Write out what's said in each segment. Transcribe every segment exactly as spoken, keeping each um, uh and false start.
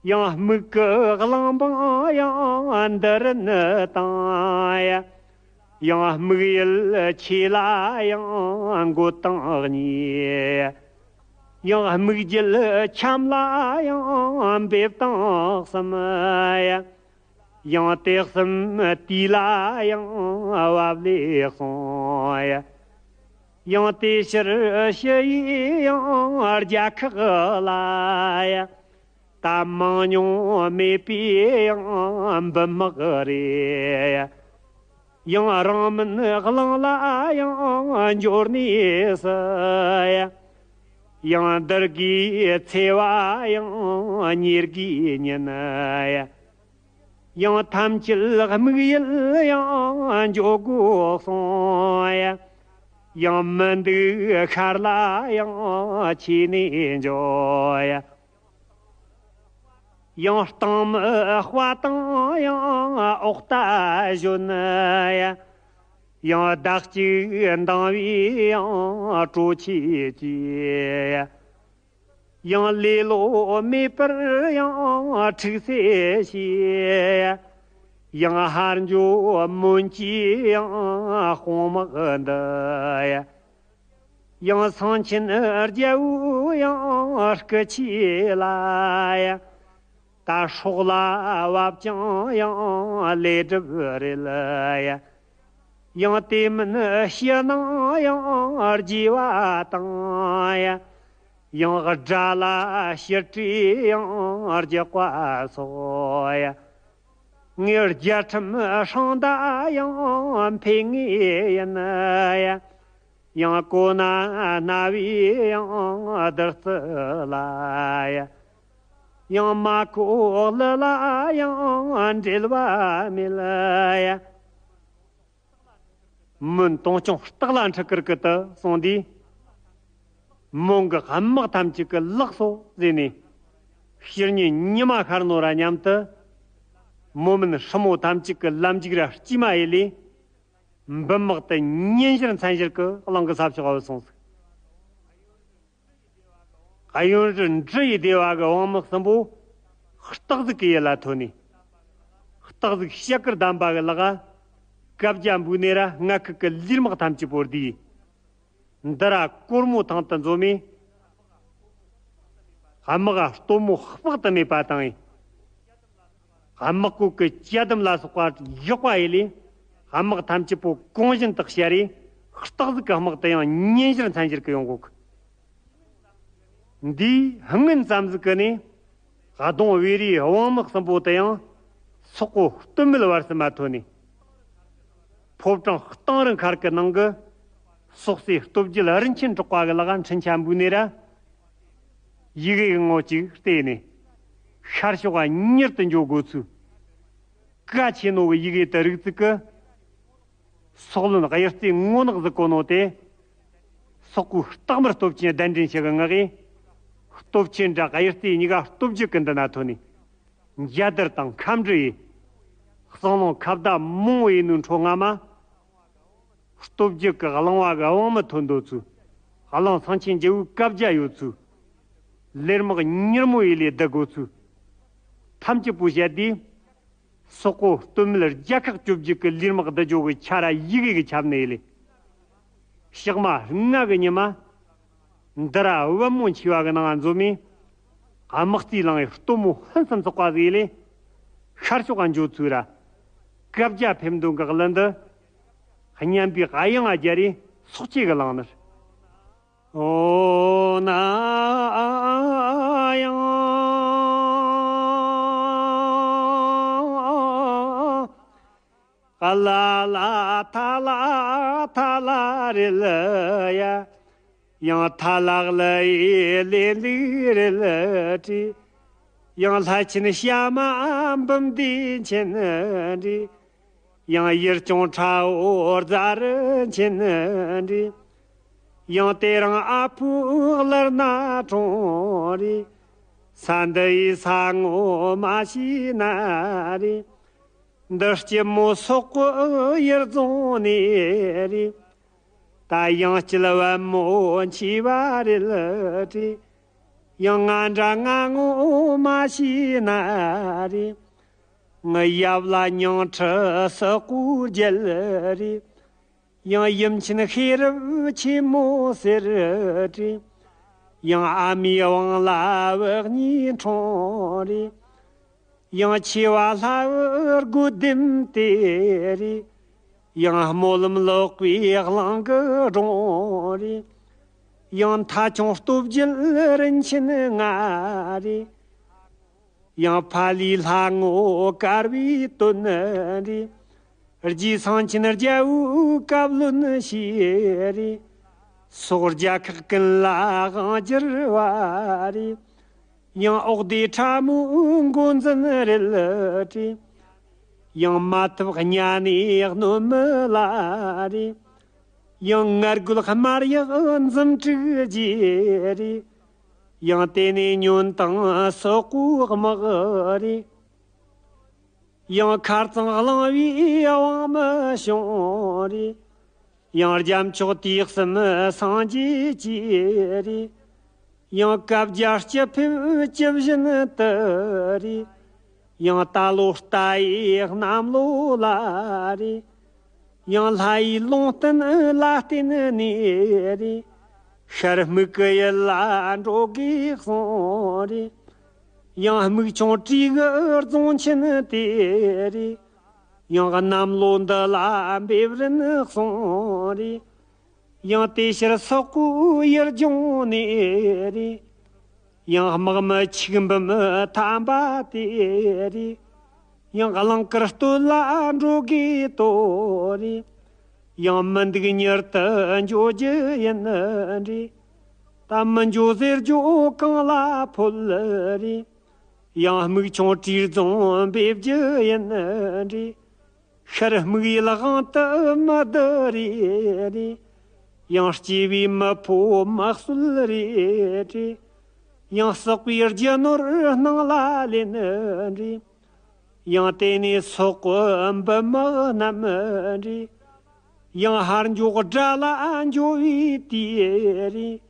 ཡང་སྨུག་གི་གླིང་བུ་ཡང་འདི་རུ་ནི་དང་ཡ། ཡང་སྨུག་ཡུལ་ཆེ་ལ་ཡང་མགོ་དང་གཉིས། ཡང་སྨུག་རྒྱུད་ཁྱམས་ལ་ཡང་འབེབས་དང་གསུམ་ཡ། ཡང་དེ་གསུམ་དུས་ལ་ཡང་བབ་ལས་གསུངས་ཡ། ཡང་དེ་ཕྱིར་ཕྱི་ཡི་ཡང་རྒྱལ་ཁག་ལ་ཡ། ད་མང་ཉུང་མེད་པའི་ཡང་འབུམ་དམག་རེ། ཡང་རང་མིན་གླིང་ལ་ཡང་འབྱོར་ནས་སུ། ཡང་འདི་དགུའི་ཚེས་པ་ཡང་ཉེར་དགུའི་ཉིན། ཡང་ཐམས་ཅད་དམིགས་ཡུལ་ཡང་འགྱོ་དགོས་གསུངས། ཡང་མི་འདུག་ཤར་ལ་ཡང་ཆས་ནས་འགྱོ། ཡང་སྟེང་མི་དཔའ་དང་ཡང་འོག་རྟ་གཞོན། ཡང་ཟླ་གཅིག་འདང་བའི་ཡང་གྲོ་ཆས་ཀྱིས། ཡང་ལེ་ལོ་མེད་པར་ཡང་ཁྲིག་སེ་བྱས། ཡང་ཧར་འགྱོ་མོན་གྱི་ཡང་དཔུང་དམག་འདི། ཡང་སེང་ཆེན་རྒྱལ་པོའི་ཡང་སྐུ་ཆས་ལ་ཡ། ད་སྲོག་ལ་བབ་ཀྱང་ཡང་ལས་སྒྲུབ་རེད་ཡ། ཡང་དེ་མིན་ཕྱི་ནང་ཡང་རྒྱས་པ་དང་ཡ། ཡང་དགྲ་ལ་ཕྱིར་བྲོས་ཡང་རྒྱག་པ་སོགས་ཡ། ངའི་རྒྱལ་ཁྲིམས་སྲུང་མདའ་ཡང་འཕེན་ངེས་ཡིན་ཡ། ཡང་གོ་ན་རྣ་བའི་ཡང་བདུད་རྩི་ལ་ཡ། ཡང་མ་གོ་ལི་ལ་ཡང་འབྲེལ་བ་མེད་ཡ། མོན་དུང་སྐྱོང་སྟག་ལ་འཁྲིད་ཀིར་ཀི་དུ་སོང་དུས། མོན་གི་དམག་ཐམས་ཅད་ཀྱི་ལག་སོ་ཟེར་ནས། ཕྱི་ཉིན་ཉི་མ་ཤར་ནོ་ར་མཉམ་དུ། མོ་མིན་སྲུ་མོ་ཐམས་ཅད་ཀྱི་ལམ་འཇིག་ར་སྐྱིད་མ་ཡེ་ལས། འབུམ་དམག་དེ་ཉིན་ཞིར་མཚན་ཞིར་གི་གླིང་གི་ས་ཕྱོགས་བུད་སོང་ཟིག་གཡོན་རུ་འབྲི་ཡི་སྡེ་བ་གི་དབང་མི་གསུམ་པོ། སྟག་གཟིག་གི་ཡུལ་ལ་ཐོན་ནས། སྟག་གཟིག་ཤ་ཀིར་གདམས་པ་གི་ལག་ག་བཀའ་རྒྱ་འབུལ་ནས་ར་མངའ་ཁུལ་གི་ལས་དམག་ཐམས་ཅད་པོ་བསྡུས། འདི་ར་གོར་མོ་ཐང་དུ་འཛོམས་མས། དམག་ག་སྟོབས་མོ་དཔག་ཏུ་མེད་པ་དང་ཡིན། དམག་བཀོད་ཀྱི་ཅ་དམ་ལ་སོགས་པ་བཞག་པ་ཡེ་ལས། དམག་ཐམས་ཅད་པོ་གོང་བཞིན་དུ་བཤར་རེ། སྟག་གཟིག་གི་དམག་དེ་ཡང་ཉིན་ཞིར་མཚན་ཞིར་གི་ཡོང་གོ་གི། འདིའི་སྔོན་ཙམ་ཟིག་གི་ནས། གདོང་བེ་རིའི་དབང་མི་གསུམ་པོ་དེ་ཡང་སོག་པོ་སྟོད་སྨད་བར་གསུམ་མ་ཐོན་ནས། ཕོ་བྲང་སྟེང་རི་མཁར་གྱི་ནང་གི་སོག་སའི་སྟོབས་རྒྱལ་རིན་ཆེན་གྲགས་པ་གི་ལག་འཕྲིན་ཆ་འབུལ་ནས་ར། ཡི་གེ་གི་ངོ་གཅིག་བལྟས་ནས། ཤར་ཕྱོགས་མྱུར་དུ་འགྱོ་དགོས་ཚུལ། གལ་ཆེ་ནོ་གི་ཡི་གེ་དེ་རིག་ཚུལ་གི། སོག་བློན་གཡུ་རྩེ་ངོ་ནག་ཟིག་གོ་ནོ་དེ། སོག་པོའི་སྟག་དམར་སྟོབས་ཆེན་གདན་འདྲེན་བྱེད་གི་ངག་གིས། སྟོབས་ཆེན་དྲ་གཡུ་རྩེ་གཉིས་ཀ་སྟོབས་རྒྱུད་ཀྱི་མདུན་ན་ཐོན་ནས། འཇའ་དར་དང་ཁམས་འབྲི་ཡི། གསང་ལུང་ཁ་བརྡ་མང་བོ་ཡིན་ནོའི་འཕྲོ་སྔ་མ། སྟོབས་རྒྱུད་ཀྱི་གླིང་བ་གི་དབང་མི་ཐོན་འདོད་ཚུལ། གླིང་སེང་ཆེན་རྒྱལ་པོའི་བཀའ་རྒྱ་ཡོད་ཚུལ། ལས་དམག་མྱུར་མོ་ཡེ་ལས་བསྡུ་དགོས་ཚུལ། ཐམས་ཅད་པོ་བཤད་དུས། སོག་པོ་སྟོད་སྨད་རྒྱལ་ཁག་བཅོ་བརྒྱད་ཀྱི་ལས་དམག་བསྡུ་རྒྱུ་གི་ཆ་ར་ཡི་གེ་གི་ཁྱབ་ནས་ཡེ་ལས། ཞག་མ་ལྔ་གི་ཉི་མ། འདི་ར་བུ་མོ་འཆི་བ་གི་ནང་འཛོམས་མས། དམག་རྩིས་ལངས་ཡི་སྟོན་མོ་ཕུན་སུམ་ཚོགས་པ་ཟིག་ཡེ་ལས། ཤར་ཕྱོགས་འགྱོ་ཚུལ་ར། བཀའ་རྒྱ་ཕེབས་འདོན་གི་གླུ་འདི། སྙན་པའི་དབྱངས་སྦྱར་རེ་སོག་སྐད་གི་ལངས་ནི་རེད། ཨོ་ན་ཡང་། ཨ་ལ་ལ་ཐ་ལ་ཐ་ལ་རེད་ལ་ཡ། ཡང་ཐ་ལག་ལ་ཡི་ལེ་ལི་རེད་ལ་དྲི། ཡང་ལྷ་ཆེན་ཤ་མ་འབུམ་སྡེ་ཆེན་རེད། ཡང་ཡུལ་སྐྱོང་ཁྲ་བོ་རྫ་རི་ཆེན་རེད། ཡང་དེ་རིང་ཨ་ཕོའི་གླུ་སྣ་དྲོངས་རེད། ས་འདི་ཡི་ས་ངོ་མ་ཤེས་ན་རེད། འདི་སྐྱིད་མོ་སོག་པོའི་ཡུལ་རྫོང་ནས་རེད། ད་ཡང་སྐྱིད་བུ་མོ་འཆི་བ་རེད་ལ་དྲི། ཡང་ང་འདྲ་ང་ངོ་མ་ཤེས་ན་རེ། ངི་ཡབ་ལ་ཉང་ཁྲི་སི་ཀུ་རྒྱལ་རེ། ཡང་ཡུམ་ཆེན་ཤེས་རབ་ཆེན་མོ་ཟེར་རེ། ཡང་ཨ་མའི་དབང་ལ་བུ་གཉིས་འཁྲུངས་རེ། ཡང་ཆེ་བ་ལྷ་བུ་རྒོད་ལྡེམ་དེ་རེ། ཡང་སྨོན་ལམ་ལོག་པའི་གླིང་གི་སྒྲུང་རེ། ཡང་མཐའ་ཆུང་སྟོབས་རྒྱལ་རིན་ཆེན་ལྔ་རེ། ཡང་ཕ་ལུའི་ལྷ་ངོ་དཀར་བའི་དོན་རེ། རྗེ་སེང་ཆེན་རྒྱལ་བོའི་བཀའ་བློན་ཞེས་རེ། སོག་རྒྱལ་ཁག་ཀུན་ལ་དབང་བསྒྱུར་བ་རེ། ཡང་འོག་སྡེ་ཁྲ་མོའི་འགོ་འཛིན་རེད་དེ། ཡང་མ་ཐབས་གཉའ་ནས་གནོད་མི་ལ་རེ། ཡང་ངར་རྒོལ་དམར་ཡག་འཛུམ་དྲུག་རྗེ་རེ། ཡང་དེ་ནས་ཉོན་དང་སོག་པོའི་དམག་རེ། ཡང་མཁར་གཙང་གླིང་བའི་དབང་མི་བྱུང་རེ། ཡང་རྒྱལ་མཆོག་དུས་གསུམ་སངས་རྒྱས་ཀྱི་རེ། ཡང་བཀའ་བརྒྱ་སྤྱི་ཕེབས་བཅུ་བཞི་ནི་དུ་རེ། ཡང་ད་ལོ་རྟ་ཡི་གནམ་ལོ་ལ་རེ། ཡང་ལྷ་ཡི་ལུང་བསྟན་ལ་བརྟེན་ནས་རེ། ཤར་སྨུག་གི་ཡུལ་ལ་འགྲོ་དགོས་གསུངས་རེ། ཡང་སྨུག་ཆུང་བྲིས་གི་རྫོང་ཆེན་དེ་རེད། ཡང་གནམ་ལོ་འདི་ལ་འབེབས་རན་གསུངས་རེད། ཡང་དེ་ཕྱིར་སོག་པོའི་ཡུལ་ལྗོངས་ནས་རེད། ཡང་དམག་མི་ཆིག་འབུམ་ཐམ་པ་དེ་རེད། ཡང་གླིང་དཀར་སྟོད་ལ་འགྲོ་དགོས་དོ་རེད། ཡང་མི་འདུག་མྱུར་དུ་འགྱོ་རྒྱུ་ཡིན་རེད། ད་མི་འགྱོ་ཟེར་རྒྱུ་གང་ལ་ཕོད་རེད། ཡང་སྨུག་ཆུང་བྲིས་རྫོང་འབེབས་རྒྱུ་ཡིན་རེད། ཤར་སྨུག་ཡུལ་དབང་དུ་མི་བསྡུ་རེ་རེད། ཡང་སྐྱེས་པའི་མི་ཕོ་མི་གསོད་རེ་རེད། ཡང་སོག་པོའི་རྒྱུ་ནོར་སྣང་ལ་ལེན་རེད། ཡང་དེ་ནས་སོག་པོ་འབུ་མི་རྣམས་རེད། ཡང་ཧར་འགྱོ་དགྲ་ལ་འགྱོ་བའི་དུས་རེད།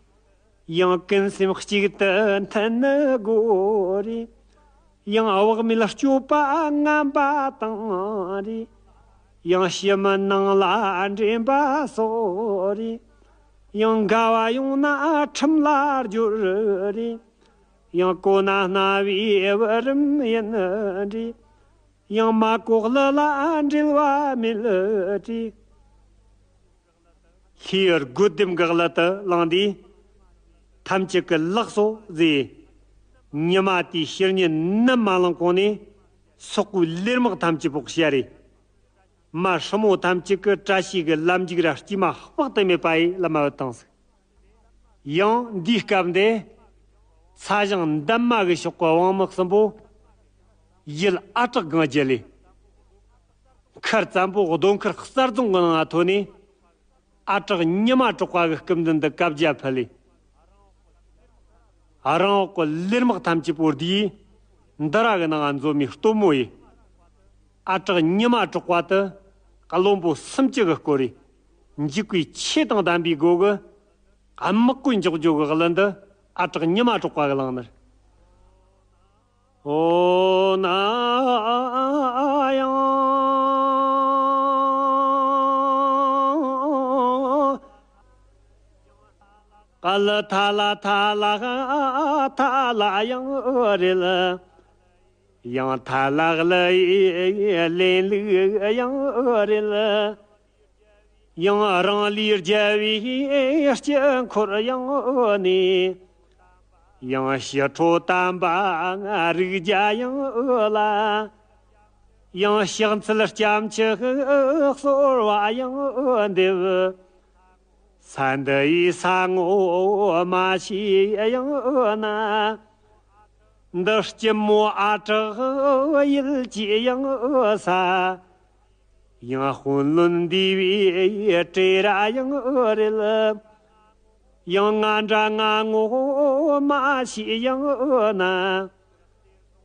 ཡང་ཀུན་སེམས་གཅིག་ཏུ་མཐུན་ནི་དགོས་རེད། ཡང་བག་མེད་སྤྱོད་པ་ངན་པ་དང་རེད། ཡང་ཕྱི་མི་ནང་ལ་འདྲེན་པ་སོགས་རེད། ཡང་འགལ་བ་ཡོང་ན་ཁྲིམས་ལ་སྦྱོར་རེད། ཡང་གོ་ན་སྣང་བའི་བུ་རམ་ཡིན་རེད། ཡང་མ་གོ་གླུ་ལ་འབྲེལ་བ་མེད་རེད། ལྷའི་རྒོད་ལྡེམ་གི་གླུ་དེ་བླངས་དུས། ཐམས་ཅད་ཀྱི་ལགས་སོ་ཟེར། ཉི་མ་དེའི་ཕྱི་ཉིན་ནམ་མ་ལངས་གོང་ནས། སོག་པོའི་ལས་དམག་ཐམས་ཅད་པོ་བཤད་རེད། མ་ཧྲི་མོ་ཐམས་ཅད་ཀྱི་བཀྲ་ཤིས་ཀྱི་ལམ་འཇུག་ར་སྐྱེས་མ་དཔག་ཏུ་མེད་པ་ཡི་ལམ་མ་བུད་བཏང་ཟིག། ཡང་འདིའི་སྐབས་འདི། ཚ་ཞང་འདན་མ་གི་ཕྱོགས་ཀྱི་དབང་མི་གསུམ་པོ། ཡུལ་ཨ་བྲག་སྒང་བརྒྱུད་ལས། མཁར་བཙན་པོ་རྡོ་མཁར་གསར་རྫོང་གི་ནང་ང་ཐོན་ནས། ཨ་བྲག་ཉི་མ་གྲགས་པ་གི་སྐུ་མདུན་དུ་བཀའ་རྒྱ་ཕུལ་ལས། རང་འོག་གི་ལས་དམག་ཐམས་ཅད་པོ་བསྡུས། འདི་ར་གི་ནང་ང་འཛོམས་མི་སྟོན་མོ་ཡིན། ཨ་བྲག་ཉི་མ་གྲགས་པ་དེ་བློན་པོ་སུམ་ཅུ་གིས་བསྐོར་རེ། འཇིགས་པའི་ཆོས་དང་ལྡན་པའི་སྒོ་གི། དམག་གི་འཇོག་རྒྱུ་གི་གླུ་འདི་ཨ་བྲག་ཉི་མ་གྲགས་པ་གིས་བླངས་ནི་རེད། ཨོ་ན་ཡང་། ཀ་ལ་ཐ་ལ་ཐ་ལ་ཐ་ལ་ཡང་རེད། ཡང་ཐ་ལ་ལ་ལེན་ལུགས་ཡང་རེད། ཡང་རང་ལུས་རྒྱལ་བའི་སྤྱི་འཁོར་ཡང་ནས། ཡང་ཞི་ཁྲོ་དམ་པ་རིགས་བརྒྱ་ཡང་ལ། ཡང་ཕྱག་འཚལ་སྐྱབས་མཆི་གསོལ་བ་ཡང་འདེབས། ས་འདི་ཡི་ས་ངོ་མ་ཤེས་ཡང་ན། འདི་སྐྱི་མོ་ཨ་བྲག་ཡུལ་གྱི་ཡང་ས། ཡང་དཔོན་བློན་འདུས་པའི་གྲལ་ར་ཡང་རེད། ཡང་ང་འདྲ་ང་ངོ་མ་ཤེས་ཡང་ན།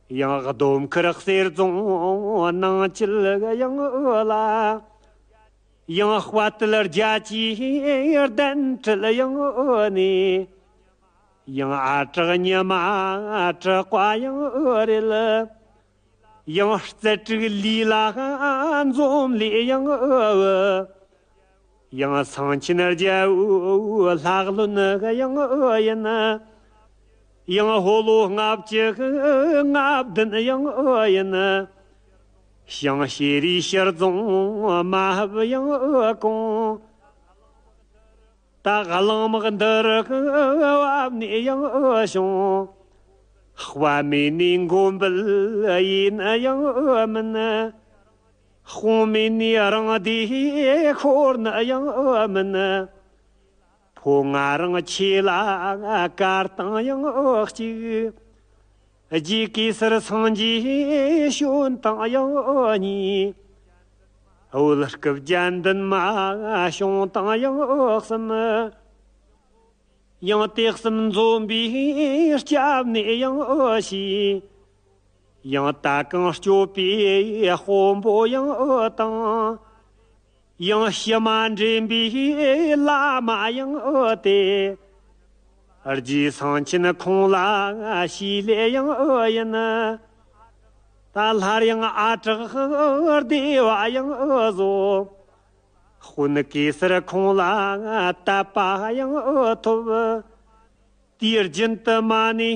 ཡང་སྡོམ་མཁར་གསེར་རྫོང་ནང་ཆེན་ཡང་ལ། ཡང་དཔའ་རྟུལ་རྒྱ་ཆེའི་གདན་ཁྲི་ཡང་ནས། ཡང་ཨ་གྲགས་ཉི་མ་གྲགས་པ་ཡང་རེད། ཡང་རྩལ་དྲུག་ལས་ལ་འཛོམས་ལས་ཡང་ཡང་སེང་ཆེན་རྒྱལ་པོའི་ལྷ་བློན་ཡང་ཡིན། ཡང་ཕོ་ལོ་ལྔ་བཅུ་ལྔ་བདུན་ཡང་ཡིན། ཞིང་ཤེས་རིག་ཕྱིར་རྫོང་མ་ཧབ་ཡང་གོང་། ད་གླང་དམག་འདི་རུ་བབས་ནས་ཡང་བྱུང་། དཔའ་མེད་ནས་མགོ་འབུལ་ཡིན་ཡང་མིན། དཔུང་མེད་ནས་རང་སྡེ་ཤོར་ནི་ཡང་མིན། ཕོ་ང་རང་ཆེ་ལ་གར་སྟངས་ཡང་གཅིག། རྗེ་གེ་སར་སངས་རྒྱས་བྱོན་སྟངས་ཡང་གཉིས། བོད་སྐུ་བརྒྱ་འདུན་མ་བྱུང་སྟངས་ཡང་གསུམ། ཡང་དེ་གསུམ་འཛོམས་པའི་སྐྱབས་གནས་ཡང་ཞེས། ཡང་ད་གང་སྐྱོབ་པའི་དཔོན་པོ་ཡང་དང་། ཡང་ཕྱི་མ་འདྲེན་པའི་བླ་མ་ཡང་སྟེ། རྗེ་སེང་ཆེན་ཁོང་ལ་ཞུས་ལེ་ཡང་ཡིན། ད་སླར་ཡང་ཨ་གྲགས་སྡེ་བ་ཡང་བཟོ། དཔོན་གེ་སར་ཁོང་ལ་དད་པ་ཡང་ཐོབ། དུས་རྒྱུན་དུ་མ་ཎི་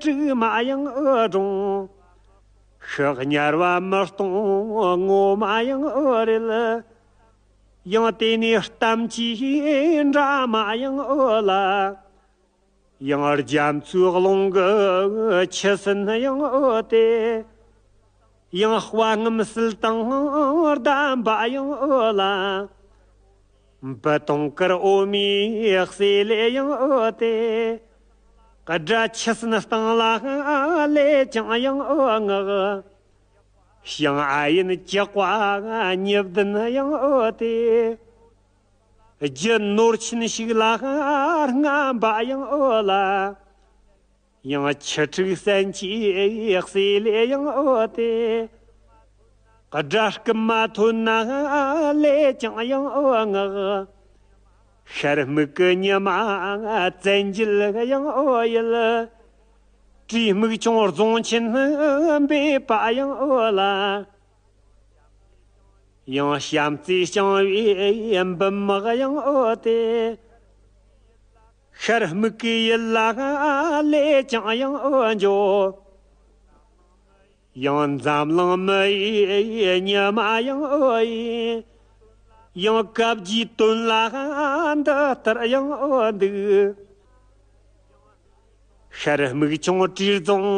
དྲུག་མ་ཡང་སྒྲུང་། ཤི་དམྱལ་བ་མི་གཏོང་ངོ་མ་ཡང་རེད། ཡང་དེ་ནས་གཏམ་གྱི་འདྲ་མ་ཡང་ལ། ཡང་རྒྱ་མཚོའི་ཀླུང་གི་ཆུ་སྲིན་ཡང་སྟེ། ཡང་དཔའ་རྔམ་བསིལ་དང་ལྡན་པ་ཡང་ལ། འབུ་དུང་དཀར་འོ་མའི་ཟེ་ལེ་ཡང་སྟེ། དགྲ་ཆུ་སྲིན་སྟེང་ལ་ལས་ཀྱང་ཡང་ངག། ཞིང་ཨ་ཡན་ཇག་པ་ཉི་བདུན་ཡང་སྟེ། རྒྱུ་ནོར་ཆེན་ཞིག་ལ་རྔམ་པ་ཡང་ལ། ཡང་ཆུ་ཕྲུག་སྲན་གྱི་ཟེ་ལེ་ཡང་སྟེ། དགྲ་རྐུན་མ་ཐོན་ན་ལས་ཀྱང་ཡང་ངག། ཤར་སྨུག་གི་ཉི་མ་བཙན་རྒྱལ་ཡང་ཡིན། བྲེ་སྨུག་ཆུང་རྫོང་ཆེན་འབེབས་པ་ཡང་ལ། ཡང་བྱམས་བརྩེ་བྱང་བའི་འབུམ་དམག་ཡང་སྟེ། ཤར་སྨུག་གི་ཡུལ་ལ་ལས་ཀྱང་ཡང་འགྱོ། ཡང་འཛམ་གླིང་མི་ཡི་ཉི་མ་ཡང་ཡིན། ཡང་བཀའ་བརྒྱུད་དོན་ལ་འདི་ལྟར་ཡང་འདུག། ཤར་སྨུག་ཆུང་བྲེ་རྫོང་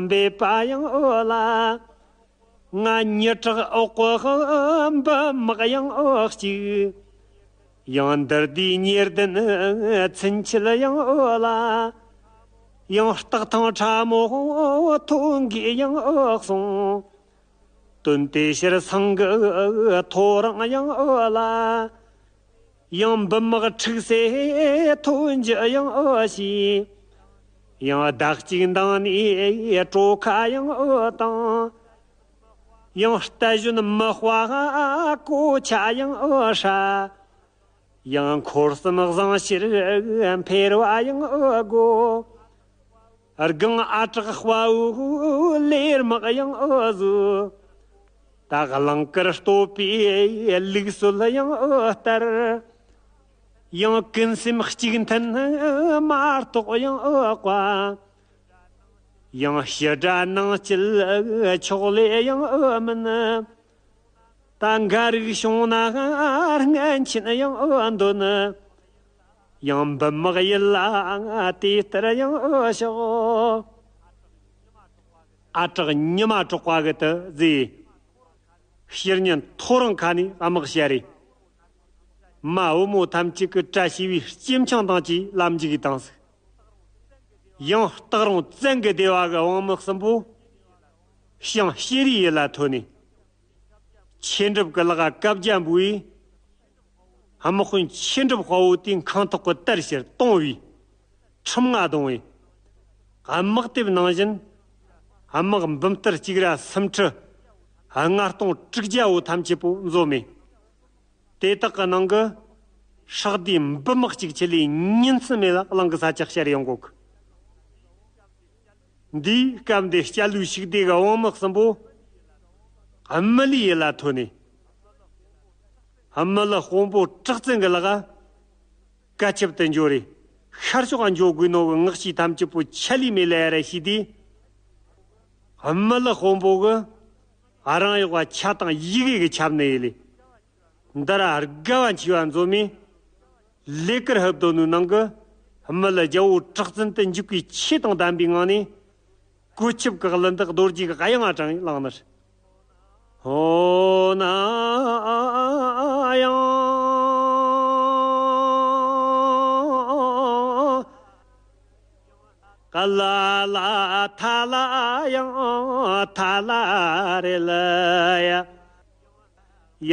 འབེབས་པ་ཡང་ལ། ང་མྱི་དྲག་འོག་གི་འབུམ་དམག་ཡང་གཅིག། ཡང་འདིར་དུས་ཉེར་བདུན་ཚུན་ཆད་ཡང་ལ། ཡང་སྟག་ཐང་ཁྲ་མོ་ཐོན་དགོས་ཡང་གསུངས། དོན་དེ་ཕྱིར་སེང་གི་ཐོ་རངས་ཡང་ལ། ཡང་འབུམ་དམག་འཁྲུག་སའི་ཐོན་རྒྱུ་ཡང་ཞེས། ཡང་ཟླ་གཅིག་འདང་ནས་གྲོ་ཁ་ཡང་བཏང་། ཡང་རྟ་བཞོན་མི་དཔའ་གོ་ཆ་ཡང་ཧྲ། ཡང་འཁོར་གསུམ་བཟང་ཕྱིར་འཕེལ་བ་ཡང་དགོ། སྒང་ཨ་གྲགས་དཔའ་བོའི་ལས་དམག་ཡང་བཟོ། ད་གླིང་དཀར་བསྟོད་པའི་ལུགས་སྲོལ་ཡང་ལྟར། ཡང་ཀུན་སེམས་གཅིག་མཐུན་མ་གཏོགས་ཡང་བཀའ། ཡང་ཕྱི་དགྲ་ནང་སྐྱེལ་ཆོག་ལེ་ཡང་མིན། ད་འགའ་རིགས་བྱུང་ན་སྔན་ཆད་ཡང་འདོན། ཡང་འབུམ་དམག་ཡིད་ལ་དེ་ལྟར་ཡང་ཤོག། ཨ་གྲགས་ཉི་མ་གྲགས་པ་གི་དུ་ཟེ། ཕྱིར་ཉིན་ཐོ་རངས་ཁ་ནས་དམག་བཤད་རེ། མ་བུ་མོ་ཐམས་ཅད་ཀྱི་བཀྲ་ཤིས་པའི་སྐྱེམས་ཆང་དང་བཅས་ལམ་འཇུག་གི་དང་ཟིག། ཡང་སྟག་རོང་བཙན་གྱི་སྡེ་བ་གི་དབང་མི་གསུམ་པོ། ཞིང་ཤེས་རིག་ཡུལ་ལ་ཐོན་ནས། ཆོས་འགྲུབ་ཀྱི་ལག་བཀའ་རྒྱ་འབུལ་བས། དམག་དཔོན་ཆོས་འགྲུབ་དཔའ་བོ་དེ་ཁང་ཐོག་གི་དར་ཕྱིར་གཏོང་བས། ཁྲིམས་ང་གདོང་བས། དམག་དེབ་ནང་བཞིན། དམག་འབུམ་སྟར་གཅིག་ར་སུམ་ཁྲི། ལྔ་སྟོང་དྲུག་བརྒྱ་བོ་ཐམས་ཅད་པོ་འཛོམས་མེད། དེ་དག་གི་ནང་གི་ཧྲག་བསྡུས་འབུམ་དམག་གཅིག་ཆི་ལས་ཉིན་མཚན་མེད་ལ་གླིང་གི་ས་ཆ་བཤར་ཡོང་གོ་གི། འདིའི་སྐབས་འདིར་སྐྱ་ལུའི་ཞིག་སྡེ་གི་དབང་མི་གསུམ་པོ་དམུ་ལིའི་ཡུལ་ལ་ཐོན་ནས། དམུ་ལི་དཔོན་པོ་གྲགས་བཙུན་གྱི་ལག་བཀའ་ཁྱབ་ཏུ་འབྱོར་རེ། ཤར་ཕྱོགས་འགྱོ་དགོས་ནོ་གི་ངག་བཅད་ཐམས་ཅད་པོ་ཆད་ལུས་མེད་ལ་ཡ་ར་ཤེས་ཏེ། དམུ་ལི་དཔོན་པོ་གི་རང་གཡོག་པ་ཆ་དང་ཡི་གེ་གི་ཁྱབ་ནི་ཡེ་ལེ། འདི་ར་དགའ་བ་ཆེ་བ་འཛོམས་མས། ལས་ཀར་ཧུབ་དོ་ནུའི་ནང་གི་དམུ་ལི་རྒྱལ་པོ་གྲགས་བཙུན་དུ་འཇུག་པའི་ཆོས་དང་ལྡན་པའི་ངང་ནས་གོ་ཁྱབ་ཀྱི་གླུ་འདི་རྡོ་རྗེ་གི་དབྱངས་དྲངས་བླངས་ནས། ཧོ་ན་ཡང་། ཀ་ལ་ལ་ཐ་ལ་ཡང་ཐ་ལ་རེད་ལ་ཡ།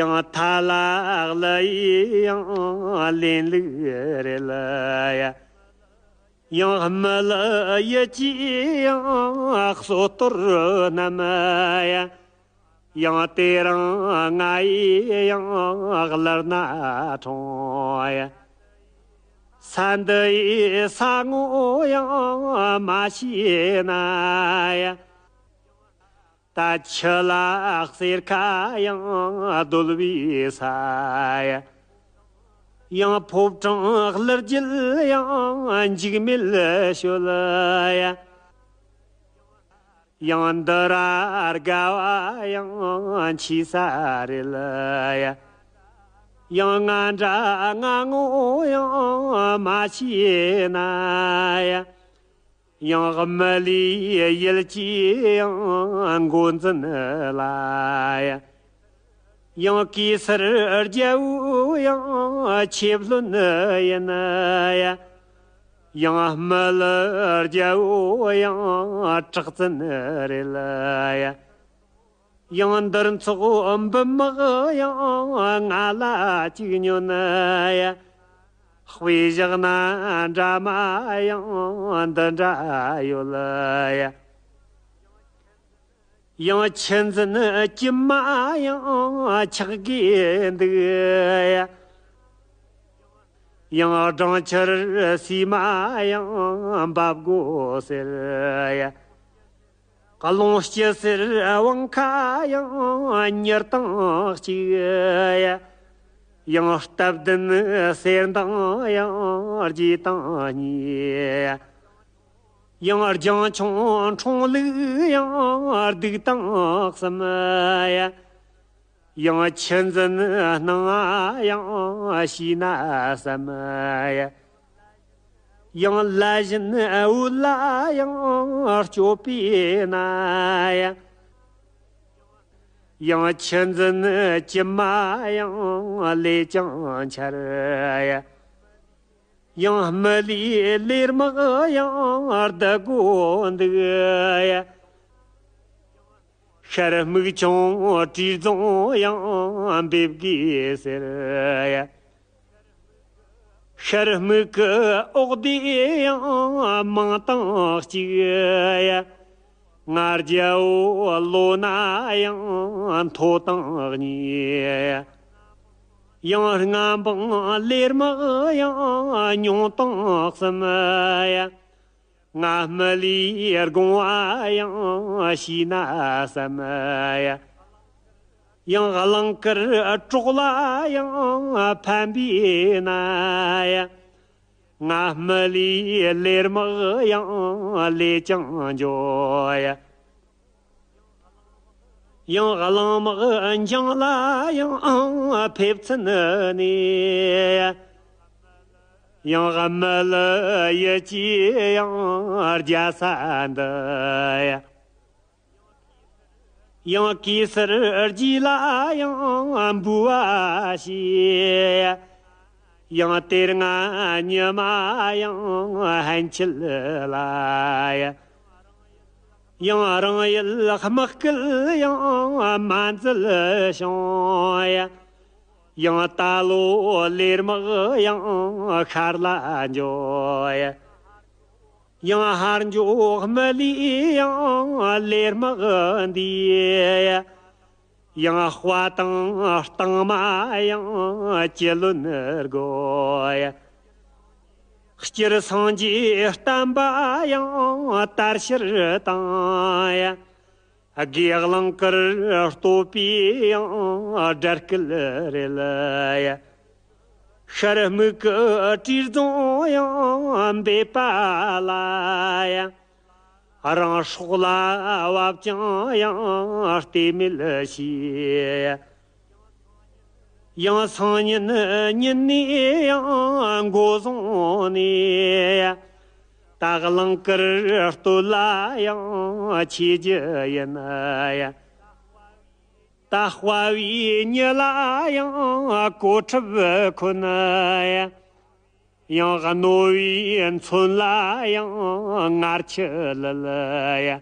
ཡང་ཐ་ལ་ལ་ཡང་ལེན་ལུགས་རེད་ལ་ཡ། ཡང་དམུ་ལི་ཡུལ་གྱི་ཡང་སྲོལ་གཏོར་རྣམས་ཡ། ཡང་དེ་རིང་ང་ཡི་ཡང་གླུ་སྣ་ཁྲོངས་ཡ། ས་འདི་ཡི་ས་ངོ་ཡང་མ་ཤེས་ན་ཡ། ད་ཆུ་ལ་གསེར་ཁ་ཡང་རྡོལ་བའི་ས་ཡ། ཡང་ཕོ་བྲང་གླུ་རྒྱལ་ཡང་འཇིགས་མེད་ཤོད་ཡ། ཡང་འདི་ར་དགའ་བ་ཡང་ཆེ་ས་རེད་ལ་ཡ། ཡང་ང་འདྲ་ང་ངོ་ཡང་མ་ཤེས་ན་ཡ། ཡང་དམུ་ལིའི་ཡུལ་གྱི་ཡང་འགོ་འཛིན་ལ་ཡ། ཡང་གེ་སར་རྒྱལ་པོ་ཡང་ཆེ་བློན་ཡིན་ཡ། ཡང་དམུ་ལི་རྒྱལ་པོ་ཡང་གྲགས་བཙུན་རེད་ལ་ཡ། ཡང་འདིར་ཚོགས་འབུམ་དམག་ཡང་ང་ལ་གཅིག་ཉོན་ཡ། དཔེ་བཞག་ན་འདྲ་མ་ཡང་འདི་འདྲ་ཡོད་ཡ། ཡང་ཆུ་འཛིན་གྱི་མ་ཡང་ཆག་གི་འདུག་ཡ། ཡང་སྦྲང་ཆར་སིལ་མ་ཡང་འབབ་དགོས་ཟེར་ཡ། རླུང་སྐྱི་སེར་བང་ཁ་ཡང་མྱུར་དང་གཅིག་ཡ། ཡང་སྟབས་ལྡན་གསེར་མདངས་ཡང་རྒྱས་དང་གཉིས་ཡ། ཡང་རྒྱང་མཆོང་འཁྲུངས་ལུགས་ཡང་སྡུག་དང་གསུམ་ཡ། ཡང་ཆུ་འཛིན་སྣང་ང་ཡང་ཞེ་ན་བསམ་ཡ། ཡང་ལ་བཞིན་འོད་ལ་ཡང་སྐྱོད་པས་ན་ཡ། ཡང་ཆུ་འཛིན་གྱི་མ་ཡང་ལས་ཀྱང་འཆར་ཡ། ཡང་དམུ་ལིའི་ལས་དམག་ཡང་བསྡུ་དགོས་འདུག་ཡ། ཤར་སྨུག་ཆུང་བྲིས་རྫོང་ཡང་འབེབས་དགོས་ཟེར་ཡ། ཤར་སྨུག་གི་འོག་སྡེ་ཡང་མང་དང་གཅིག་ཡ། ང་རྒྱལ་པོ་ལོ་ན་ཡང་མཐོ་དང་གཉིས་ཡ། ཡང་རྔ་འབངས་ལས་དམག་ཡང་ཉུང་དང་གསུམ་ཡ། ང་དམུ་ལིའི་དགོངས་པ་ཡང་ཞེ་ན་བསམ་ཡ། ཡང་གླིང་དཀར་གྲོགས་ལ་ཡང་ཕན་པས་ན་ཡ། ང་དམུ་ལིའི་ལས་དམག་ཡང་ལས་ཀྱང་འགྱོ་ཡ། ཡང་གླིང་དམག་འགྱངས་ལ་ཡང་ཕེབས་ཚུན་ནས། ཡང་དམུ་ལི་ཡུལ་གྱི་ཡང་རྒྱལ་ས་འདི་ཡ། ཡང་གེ་སར་རྗེ་ལ་ཡང་འབུལ་བ་བྱས། ཡང་དེ་སྔ་ཉི་མ་ཡང་ཧན་ཆད་ལ་ཡ། ཡང་རང་ཡུལ་དམག་སྐུལ་ཡང་མ་མཛད་བྱུང་ཡ། ཡང་ད་ལོ་ལས་དམག་ཡང་ཤར་ལ་འགྱོ་ཡ། ཡང་ཧར་འགྱོ་དམུ་ལིའི་ཡང་ལས་དམག་འདི་ཡ། ཡང་དཔའ་དང་གཏིང་མ་ཡང་ཅི་ལོན་དགོས་ཡ། སྤྱིར་སངས་རྒྱས་བསྟན་པ་ཡང་དར་ཕྱིར་དང་ཡ། དགེ་གླང་དཀར་བསྟོད་པའི་ཡང་སྒྲ་སྐད་རེད་ཡ། ཤར་སྨུག་གི་བྲིས་རྫོང་ཡང་འབེབས་པ་ལ་ཡ། རང་སྲོག་ལ་བབ་ཀྱང་ཡང་ལྟོས་མེད་བྱས། ཡང་སང་ཉིན་ཉིན་ནས་ཡང་འགོ་བཟུང་ནས། ད་གླང་དཀར་སྟོད་ལ་ཡང་ཆས་རྒྱུ་ཡིན་ཡ། ད་དཔའ་བོའི་མྱི་ལ་ཡང་གོ་ཁྲབ་གོན་ཡ། ཡང་རྣོ་བའི་མཚོན་ལ་ཡང་ངར་ཆུ་བླུད་ཡ།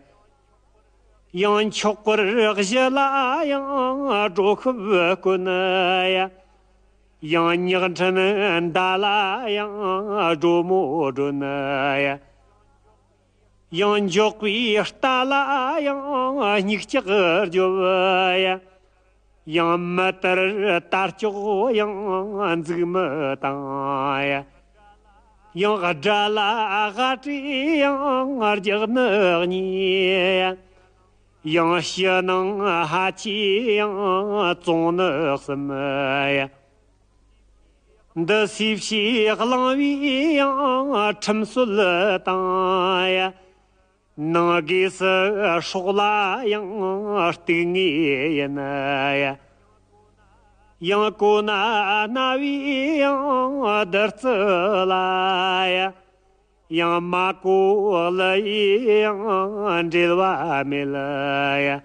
ཡང་མཆོག་གི་གཞུ་ལ་ཡང་སྒྲོ་ཤུབས་གོན་ཡ། ཡང་ཉག་ཕྲན་མདའ་ལ་ཡང་སྒྲོ་མོ་སྒྲོན་ཡ། ཡང་འགྱོགས་པའི་རྟ་ལ་ཡང་སྙིགས་ལྕགས་རྒྱོབ་ཡ། ཡང་མི་ལྟར་དར་ལྕོག་ཡང་འཛུགས་མི་བཏང་ཡ། ཡང་དགྲ་ལ་དབའ་བྲེ་ཡང་རྒྱག་ནི་གཉིས། ཡང་ཕྱི་ནང་ཧ་ཆེ་ཡང་བཙོང་ནི་གསུམ་ཡ། འདི་སུས་བྱས་གླང་བོའི་ཡང་ཁྲིམས་སྲོལ་དང་ཡ། ནང་སྒོས་སུ་སྲོག་ལ་ཡང་གཏུག་ངེས་ཡིན་ཡ། ཡང་གོ་ན་རྣ་བའི་ཡང་བདུད་རྩི་ལ་ཡ། ཡང་མ་གོ་གླུ་ཡི་ཡང་འགྲེལ་བ་མེད་ཡ།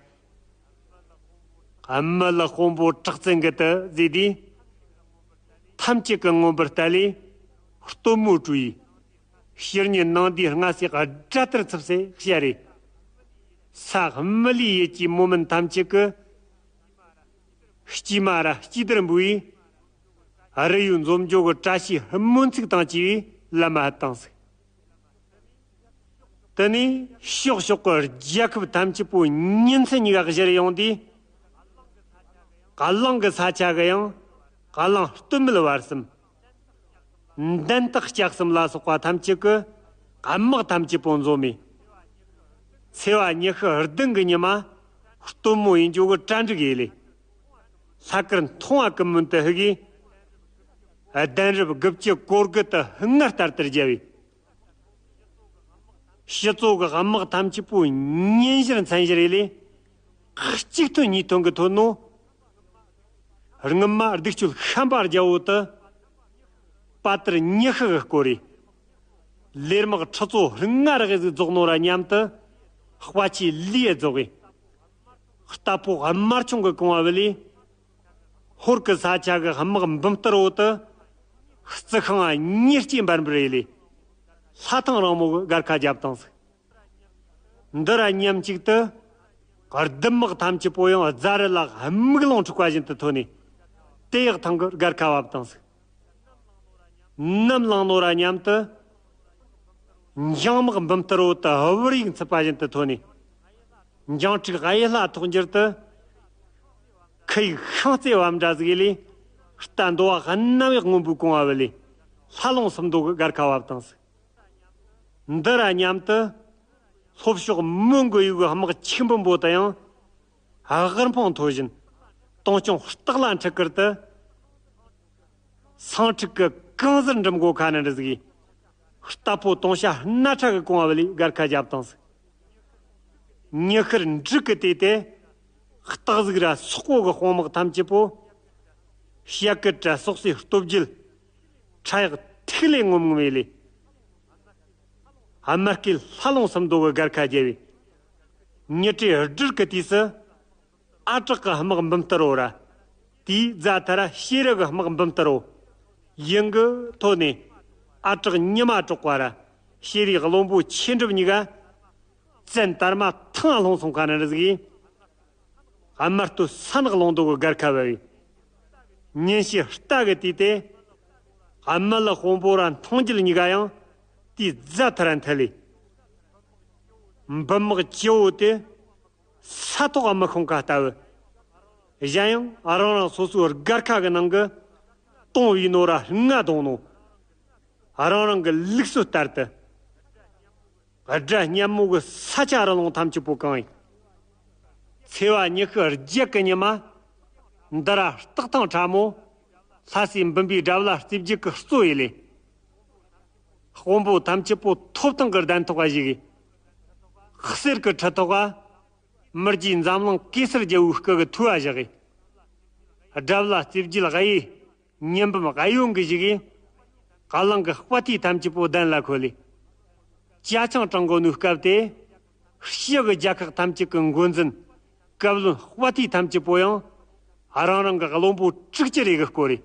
དམུ་ལགས་དཔོན་པོ་གྲགས་བཙན་གྱིས་དེ་ཟེར་དུས། ཐམས་ཅད་ཀྱིས་མངོན་པར་བལྟས་ལས། སྟོན་མོ་བྲོས་ཡི། ཕྱི་ཉིན་ནང་དུས་སྔ་སེ་དགྲ་ལྟར་འཚུབ་སེ་བཤད་རེད། ས་དམུ་ལའི་ཡུལ་གྱི་མོ་མིན་ཐམས་ཅད་ཀྱིས། སྐྱེས་མ་ར་སྐྱིད་དར་འབུ་ཡིས། རི་ཡུལ་འཛོམས་འཇོག་གི་བཀྲ་ཤིས་སྨོན་ཚིག་དང་བཅས་པའི་ལམ་མ་བཏང་ཟིག། དེ་ནས་ཕྱོགས་ཕྱོགས་ཀྱི་རྒྱལ་ཁབ་ཐམས་ཅད་པོ་ཉིན་མཚན་གཉིས་ཀ་གཞིར་ཡོང་དུས། གླང་གི་ས་ཆ་གི་ཡང་། གླང་སྟོད་སྨད་བར་གསུམ། འདན་སྟག་ལྕག་གསུམ་ལ་སོགས་པ་ཐམས་ཅད་ཀྱི་དམག་ཐམས་ཅད་པོ་འཛོམས་མི། ཚེས་པ་ཉི་ཤུ་བདུན་གི་ཉི་མ། སྟོན་མོ་ཡིན་རྒྱུ་གི་གྲ་འགྲིག་ཡེ་ལས། ལྷག་དཀར་མཐོང་བ་ཀུན་སྨོན་དུ་ཕུལ་གིས། གདན་རབས་དགུ་བཅུ་གོ་དགུ་དུ་སྔར་ལྟར་དུ་བརྒྱབ་པས། སྤྱི་ཚོགས་ཀྱི་དམག་ཐམས་ཅད་པོ་ཉིན་བཞིར་མཚན་བཞིར་ཡེ་ལས། གཅིག་ཐོན་གཉིས་ཐོན་གྱི་ཐོན་ནོ། སྔོན་མ་སྡིག་སྤྱོད་ཤན་པ་རྒྱལ་པོ་དེ། དཔའ་དར་ཉི་ཤུ་གིས་བསྐོར་རེ། ལས་དམག་ཁྲི་ཚོ་ལྔ་རེ་ཟིག་རྫོགས་ནོ་ར་མཉམ་དུ། དཔའ་ཆས་ལུས་རྫོགས་པས། རྟ་ཕོ་དམར་ཆུང་གིས་བཀང་བ་བུད་ལས། ཧོར་གྱི་ས་ཆ་གི་དམག་འབུམ་ལྟར་བོ་དེ། རྩི་ཤིང་ཉེར་གཅིག་འབར་འབུར་ཡེ་ལས། ལྷ་ཐང་རིང་མོ་གི་སྒར་ཁ་བརྒྱབ་བཏང་ཟིག། འདི་ར་མཉམ་གཅིག་ཏུ། རྡུལ་དམག་ཐམས་ཅད་པོ་ཡང་རྫ་རི་ལ་དམུག་རླུང་འཁྲུག་པ་བཞིན་དུ་ཐོན་ནས། དེ་ཡག་ཐང་གི་སྒར་ཁ་བབས་བཏང་ཟིག། ནམ་ལངས་ནོ་ར་མཉམ་དུ། འཇང་དམག་འབུམ་ལྟར་བོ་དེ་བུ་ཡུག་འཚུབ་པ་བཞིན་དུ་ཐོན་ནས། འཇང་ཕྲུག་གཡུ་ལྷ་ཐོག་འགྱུར་དུ། ཁུ་ཡུག་ཤིང་རྩེ་བབས་འདྲ་ཟིག་ཡེ་ལས། རྟ་འདོ་བ་གནམ་ཡག་སྔོན་པོའི་གོང་བ་བུད་ལས། ལྷ་ལུང་སུམ་མདོ་གི་སྒར་ཁ་བབས་བཏང་ཟིག། འདི་ར་མཉམ་དུ། ལྷོ་ཕྱོགས་མོན་གོ་ཡུལ་གི་དམག་ཆིག་འབུམ་པོ་དེ་ཡང་། ཧ་གར་འཕང་མཐོ་བཞིན། དུང་སྐྱོང་སྟག་ལ་འཁྲིད་ཁུར་དུ། སེང་ཕྲུག་གི་གང་ཟུར་འགྲིམ་སྒོ་ཁ་ན་འདྲ་ཟིག་ཡིས། རྟ་ཕོ་དུང་ཞྭ་སྣ་ཁྲ་གི་གོང་བ་བུད་ལས་སྒར་ཁ་བརྒྱབ་བཏང་ཟིག། ཉི་ཤར་འབྲུག་གི་དུས་དེ། སྟག་གཟིག་ར་སོག་པོ་གི་དཔུང་དམག་ཐམས་ཅད་པོ། ཞྭ་གི་དྲ་སོག་སའི་སྟོབས་རྒྱལ། ཁྲ་ཡག་ཐིག་ལེ་ངོམ་ངོམ་ཡེ་ལས། དམར་སྐེད་ལྷ་ལུང་སུམ་མདོ་གི་སྒར་ཁ་བརྒྱབ་པས། ཉི་དྲོས་སྦྲུལ་གི་དུས་སུ། ཨ་བྲག་གི་དམག་འབུམ་ལྟར་བོ་ར། དེའི་རྫ་མཐའ་ར་ཤེ་རི་གི་དམག་འབུམ་ལྟར་བོ། ཡུན་གི་ཐོག་ནས། ཨ་བྲག་ཉི་མ་དྲོག་པ་ར། ཤེ་རིའི་བློན་པོ་ཆོས་འགྲུབ་གཉིས་ཀ། བཙན་དར་མ་ཐང་ལྷུང་སོང་ཁ་ན་འདྲ་ཟིག་ཡིས། དམར་སྟོད་ས་ནག་ལུང་མདོ་གི་སྒར་ཁ་བབས་པས། ཉིན་ཞག་རྟ་གི་དུས་དེ། དམུ་ལགས་དཔོན་པོ་ར་མཐོང་རྒྱལ་གཉིས་ཀ་ཡང་དེའི་རྫ་མཐའ་ར་འཐེན་ལས། འབུམ་དམག་སྤྱི་བོ་དེ་ས་ཐོག་མི་ཤོང་ཁ་ལྟ་བུ། གཞན་ཡང་རང་རང་སོ་སོའི་སྒར་ཁ་གི་ནང་གི་དུང་བུས་ནོ་ར་རྔ་བརྡུངས་ནོ། རང་རང་གི་ལུགས་སྲོལ་ལྟར་དུ། དགྲ་སྙན་མོ་གི་ས་ཆ་རི་ལུང་ཐམས་ཅད་པོ་གང་ཡིན། ཚེས་པ་ཉི་ཤུ་བརྒྱད་གི་ཉི་མ། འདི་ར་སྟག་ཐང་ཁྲ་མོ། ལྷ་སྲས་འབུམ་པའི་དགྲ་བླ་རྩིབས་བརྒྱད་ཀྱི་གཙོ་ཡི་ལས། དཔོན་པོ་ཐམས་ཅད་པོ་ཐོབ་ཐང་གི་གདན་ཐོག་ག་བཞུགས་གི། གསེར་གྱི་ཁྲི་ཐོག་ག་མི་རྗེ་འཛམ་གླིང་གེ་སར་རྒྱལ་པོའི་སྐུ་གི་ཐུགས་ཀ་བཞག་གི། དགྲ་བླ་རྩིབས་བརྒྱད་གཡས། ཉི་འབུམ་གཡོན་གྱི་བཞུགས་གི། གླིང་གི་དཔའ་ཐུལ་ཐམས་ཅད་པོ་གདན་ལ་འཁོད་ལས། ཅ་ཆིང་དྲངས་གོ་ནོའི་སྐབས་དེ། ཕྱི་གི་རྒྱལ་ཁག་ཐམས་ཅད་ཀྱི་འགོ་འཛིན། བཀའ་བློན། དཔའ་ཐུལ་ཐམས་ཅད་པོ་ཡང་། རང་རང་གི་བློན་པོ་དྲུག་ཅུ་རེ་གིས་བསྐོར་རེ།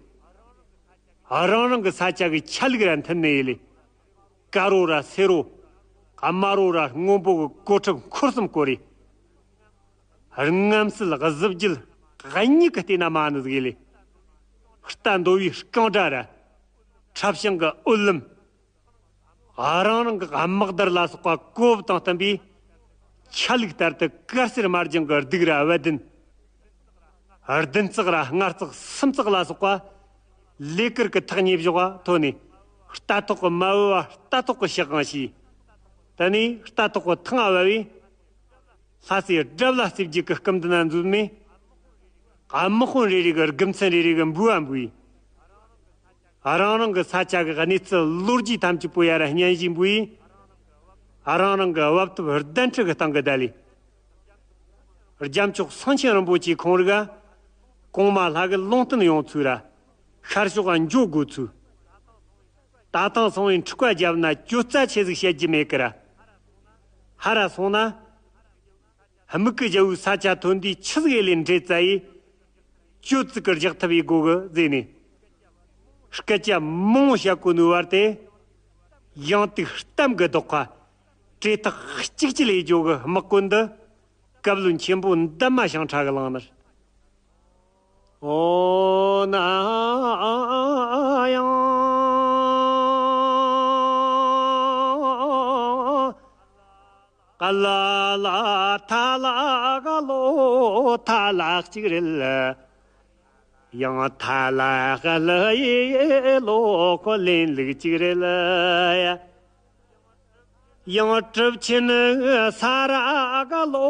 རང་རང་གི་ས་ཆ་གི་ཆ་ལུགས་ར་མཐུན་ནི་ཡི་ལས། དཀར་པོ་ར་སེར་པོ། དམར་པོ་ར་སྔོན་པོ་གི་གོ་ཁྲབ་འཁོར་གསུམ་བསྐོར་རེ། རྔམ་བསིལ་གཟི་བརྗིད་གཉིས་ཀྱིས་བལྟས་ན་མ་ནུ་ཟིག་ལས། རྟ་འདོ་བའི་རྐང་སྒྲ་ར། ཁྲབ་ཤིང་གི་འོད་ལམ། རང་རང་གི་དམག་དར་ལ་སོགས་པ་གོ་བབ་དང་བསྟུན་པའི་ཆ་ལུགས་ལྟར་དུ་དཀར་སེར་དམར་ལྗང་གི་གདུགས་ར་བ་བདུན། བདུན་ཙག་ར་ལྔ་ཙག་སུམ་ཙག་ལ་སོགས་པ་ལས་ཀིར་གི་ཐག་ཉེ་བཞག་ག་ཐོན་ནས། རྟ་ཐོག་གི་མ་བབས་པ་རྟ་ཐོག་གི་ཕྱག་གང་བྱས། དེ་ནས་རྟ་ཐོག་གི་ཐང་ང་བབས་པས། ལྷ་སྲས་དགྲ་བླ་རྩིབས་བརྒྱད་ཀྱི་སྐུ་མདུན་ན་འཛོམས་ནས། དམག་དཔོན་རེ་རེ་གིས་དགེ་མཚན་རེ་རེ་གི་འབུལ་བ་འབུལ། རང་རང་གི་ས་ཆ་གི་གནས་ཚུལ་ལོ་རྒྱུས་ཐམས་ཅད་པོ་ཡར་སྙན་ཞུ་འབུལ། རང་རང་གི་བབ་ཐབས་གདན་ཁྲི་གི་སྟེང་གི་བསྡད་ལས། རྒྱལ་མཆོག་གསང་ཆེན་རིན་པོ་ཆེ་ཁོང་རིགས་གོང་མ་ལྷ་གི་ལུང་བསྟན་ཡོང་ཚུལ་ར། ཤར་ཕྱོགས་འགྱོ་དགོས་ཚུལ། ད་ཐེངས་སོང་བའི་འཁྲུག་པ་བརྒྱབ་ན་གྱོད་རྩ་ཆེ་ཟིག་བཤད་རྒྱུ་མེད་ཀི་ར། ཧར་ར་སོང་ན། དམིགས་ཀྱི་རྒྱལ་པོའི་ས་ཆ་ཐོན་དུས་ཆི་ཟིག་ཡེ་ལས་འདྲེ་བཙལ་ཡེ། གྱོད་ཙིག་གི་རྒྱག་ཐབས་ཡེ་དགོ་གི་ཟེར་ནས། སྐད་ཆ་མང་བོ་བཤད་གོ་ནོའི་བར་དེ། ཡང་ཏིག་གཏམ་གི་ལྡོག་ཁ། བྲེལ་ཐག་གཅིག་གཅིག་ལས་རྒྱོ་གི་དམག་དཔོན་འདི། བཀའ་བློན་ཆེན་པོ་འདན་མ་ཞང་ཁྲ་གི་ལག་ནས། ཨོ་ན་ཡང་། ཀ་ལ་ལ་ཐ་ལ་ག་ལོ་ཐ་ལ་གཅིག་རེད། ཡང་ཐ་ལ་ག་ལ་ཡེ་ལོ་ཁོ་ལེན་ལུགས་གཅིག་རེད་ཡ། ཡང་གྲུབ་ཆེན་ས་ར་ག་ལོ་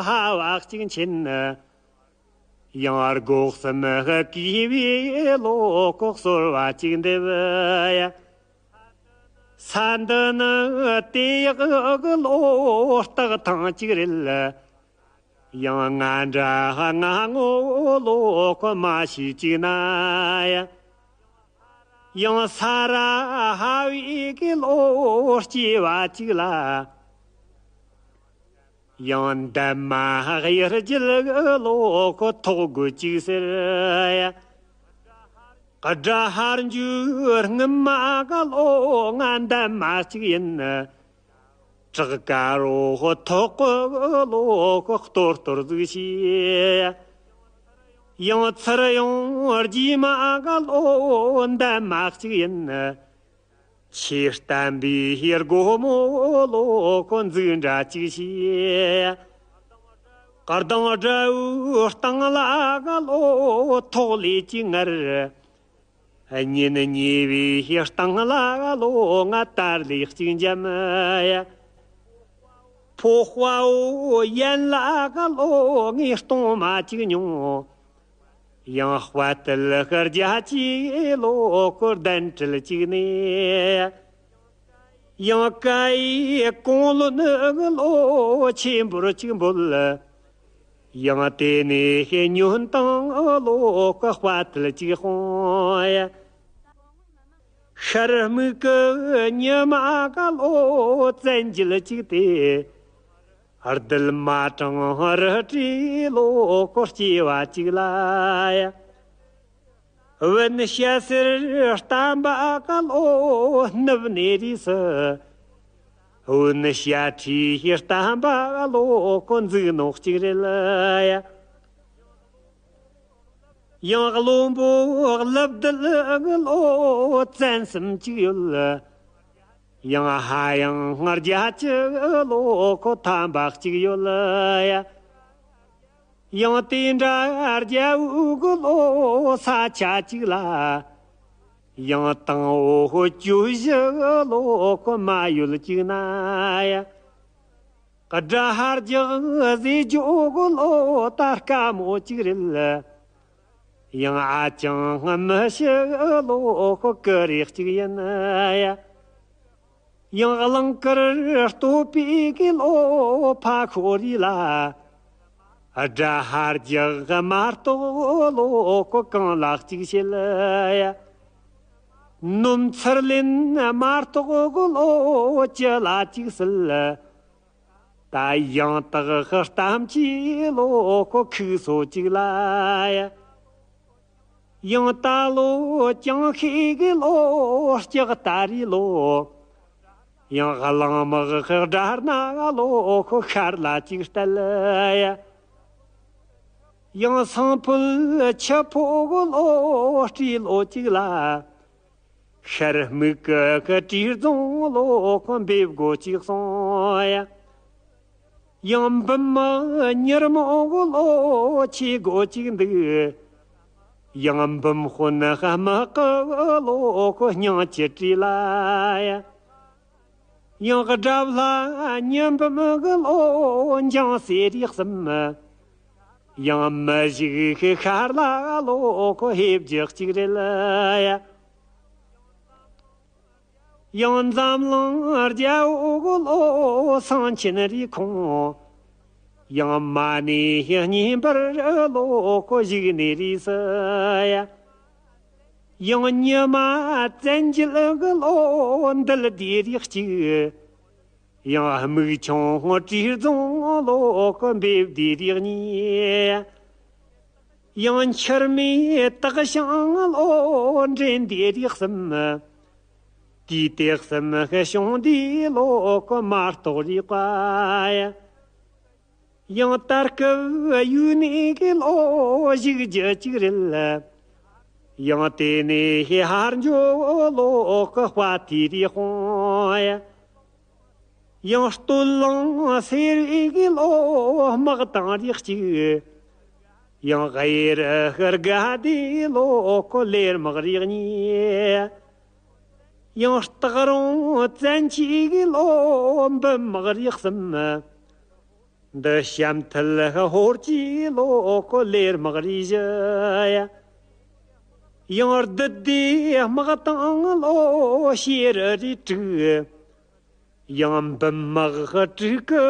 ཧ་བ་གཅིག་མཁྱེན། ཡང་སྒོ་གསུམ་གི་བའི་ལོ་ཁོ་གསོལ་བ་གཅིག་འདེབས་ཡ། ས་འདི་ནི་དེ་ཡག་གི་ལོ་སྟག་ཐང་གཅིག་རེད། ཡང་ང་འདྲ་ང་ངོ་ལོ་ཁོ་མ་ཤི་གཅིག་ན་ཡ། ཡང་ས་ར་ཧ་བའི་གི་ལོ་སྐྱེ་བ་གཅིག་ལ། ཡང་འདན་མ་གཡུ་རྒྱལ་གི་ལོ་ཁོ་ཐོག་དགུ་གཅིག་ཟེར་ཡ། དགྲ་ཧར་འཇུ་རྔུལ་མ་གི་ལོ་ང་འདན་མ་གཅིག་ཡིན། བྲག་དཀར་པོ་ཐོག་གི་ལོ་ཁོ་གཏོར་གཏོར་ཟིག་བྱས། ཡང་ཚུར་ཡོང་རྗེས་མ་གི་ལོ་འདན་མ་གཅིག་ཡིན། ཆོས་བསྟན་པའི་སྒོ་མོ་ལོ་ཁོ་འཛུགས་འདྲ་གཅིག་བྱས། སྐར་གདོང་དགྲ་བོའི་སྟེང་ལ་གི་ལོ་ཐོག་ལས་གཅིག་ངར། གཉེན་ཉེ་བའི་སྟེང་ལ་གི་ལོ་ང་དར་ལས་གཅིག་འཇམ་ཡ། ཕོ་དཔའ་བོ་ཡན་ལ་གི་ལོ་ངས་སྟོང་མ་གཅིག་མྱོང་། ཡང་དཔའ་རྟུལ་ཤར་རྒྱ་ཆེའི་ལོ་ཁོ་གདན་ཁྲི་གཅིག་ནས། ཡང་ཀ་ཡེ་གོང་ལོ་ནི་ལོ་ཆེན་པོར་གཅིག་འབོད། ཡང་དེ་ནས་ཉོན་དང་ལོ་ཁོ་དཔའ་རྟུལ་གཅིག་སྤོང་ཡ། ཤར་སྨུག་གི་ཉི་མ་གི་ལོ་བཙན་རྒྱལ་གཅིག་སྟེ། རྡུལ་མ་གྲང་རི་བྲིས་ལོ་ཁོ་སྐྱེ་བ་གཅིག་ལ་ཡ། བུན་ཤ་སེར་བསྟན་པ་གི་ལོ་ནུབ་ནས་རིས་སུ། བུན་ཤ་ཁྲིའི་བསྟན་པ་གི་ལོ་ཁོ་འཛུགས་ནོ་གཅིག་རེད་ལ་ཡ། ཡང་བློན་པོ་ཀླུ་བདུད་གི་ལོ་བཙན་གསུམ་གཅིག་ཡོད། ཡང་ཧ་ཡང་རྒྱ་ཆེ་གི་ལོ་ཁོ་ཐམ་པ་གཅིག་ཡོད་ལ་ཡ། ཡང་དེ་འདྲ་རྒྱལ་པོ་གི་ལོ་ས་ཆ་གཅིག་ལ། ཡང་དང་བོ་ཧོ་གྱོད་བཞི་ལོ་ཁོ་མ་ཡོད་ཅིག་ན་ཡ། དགྲ་ཧར་རྒྱག་ཟེ་ཇོ་གོ་ལོ་ད་དཀའ་མོ་ཅིག་རེད། ཡང་ཨ་ཅང་མི་ཤི་ལོ་ཁོ་ཀི་རེ་ཅིག་ཡིན་ཡ། ཡང་གླིང་དཀར་སྟོད་པའི་གི་ལོ་ཕ་ཁོ་རི་ལ། དགྲ་ཧར་རྒྱག་མ་གཏོགས་ལོ་ཁོ་གང་ལ་གཅིག་བྱེད་ཡ། ནོམ་ཚུར་ལེན་མ་གཏོགས་ལོ་ཅི་ལ་གཅིག་སྲིད། ད་ཡང་དག་གི་གཏམ་གྱི་ལོ་ཁོ་ཁུག་སོ་གཅིག་ལ་ཡ། ཡང་ད་ལོ་ཅང་ཤེས་གི་ལོ་ལྕགས་ད་རི་ལོ། ཡང་གླང་དམག་གི་དགྲ་སྣ་ལོ་ཁོ་ཤར་ལ་གཅིག་བསྟད་ཡ། ཡང་སང་ཕོད་ཆུ་ཕོ་གི་ལོ་སྤྲེལ་ལོ་གཅིག་ལ། ཤར་སྨུག་གི་གི་བྲིས་རྫོང་ལོ་ཁོ་འབེབས་སྒོ་གཅིག་སོང་ཡ། ཡང་འབུམ་མི་ཉེར་མོ་གི་ལོ་ཆེ་སྒོ་གཅིག་འདུག། ཡང་འབུམ་དཔོན་དམག་གི་ལོ་ཁོ་སྙིང་གི་བྲིས་ལ་ཡ། ཡང་དགྲ་ལྷ་ཉི་འབུམ་གི་ལོ་འཇང་སེ་རིགས་གསུམ། ཡང་མི་བཞུགས་ཤར་ལ་ལོ་ཁོ་ཧེ་བརྒྱ་གཅིག་རེད་ཡ། ཡང་འཛམ་གླིང་རྒྱལ་པོ་གི་ལོ་སེང་ཆེན་རི་ཁོང་། ཡང་མ་ཎི་གཉིས་འབར་ལོ་ཁོ་བཞུགས་གནས་རེད་ཟེར་ཡ། ཡང་ཉི་མ་བཙན་རྒྱལ་གི་ལོ་འདུལ་སྡེ་རིགས་གཅིག། ཡང་སྨུག་ཆུང་བྲིས་རྫོང་ལོ་ཁོ་འབེབས་སྡེ་རིགས་གཉིས། ཡང་འཁྱུར་མེད་སྟག་ཤིང་ལོ་འདྲེན་སྡེ་རིགས་གསུམ། དུས་དེ་གསུམ་གི་བྱུང་འདི་ལོ་ཁོ་མ་གཏོགས་རིག་པ་ཡ། ཡང་ད་སྐབས་ཡུལ་ནས་གི་ལོ་བཞུགས་རྒྱུ་གཅིག་རེད། ཡང་དེ་ནས་ཧེ་ཧར་འགྱོ་ལོ་ཁོ་དཔའ་ཐི་རི་ཧོང་ཡ། ཡང་སྟོད་ལུང་སེར་བའི་གི་ལོ་དམག་དང་རིགས་གཅིག། ཡང་གཡས་རུ་ཤར་དགའ་བདེ་ལོ་ཁོ་ལེར་དམག་རིགས་གཉིས། ཡང་སྟག་རོང་བཙན་གྱི་གི་ལོ་འབུམ་དམག་རིགས་གསུམ། འདི་བྱམས་མཐིལ་ཧོར་གྱི་ལོ་ཁོ་ལེར་དམག་རིགས་བཞི་ཡ། ཡང་བདུད་སྡེ་དམག་དང་ལོ་ཤེར་རིགས་དྲུག། ཡང་འབུམ་དམག་དྲུག་གི་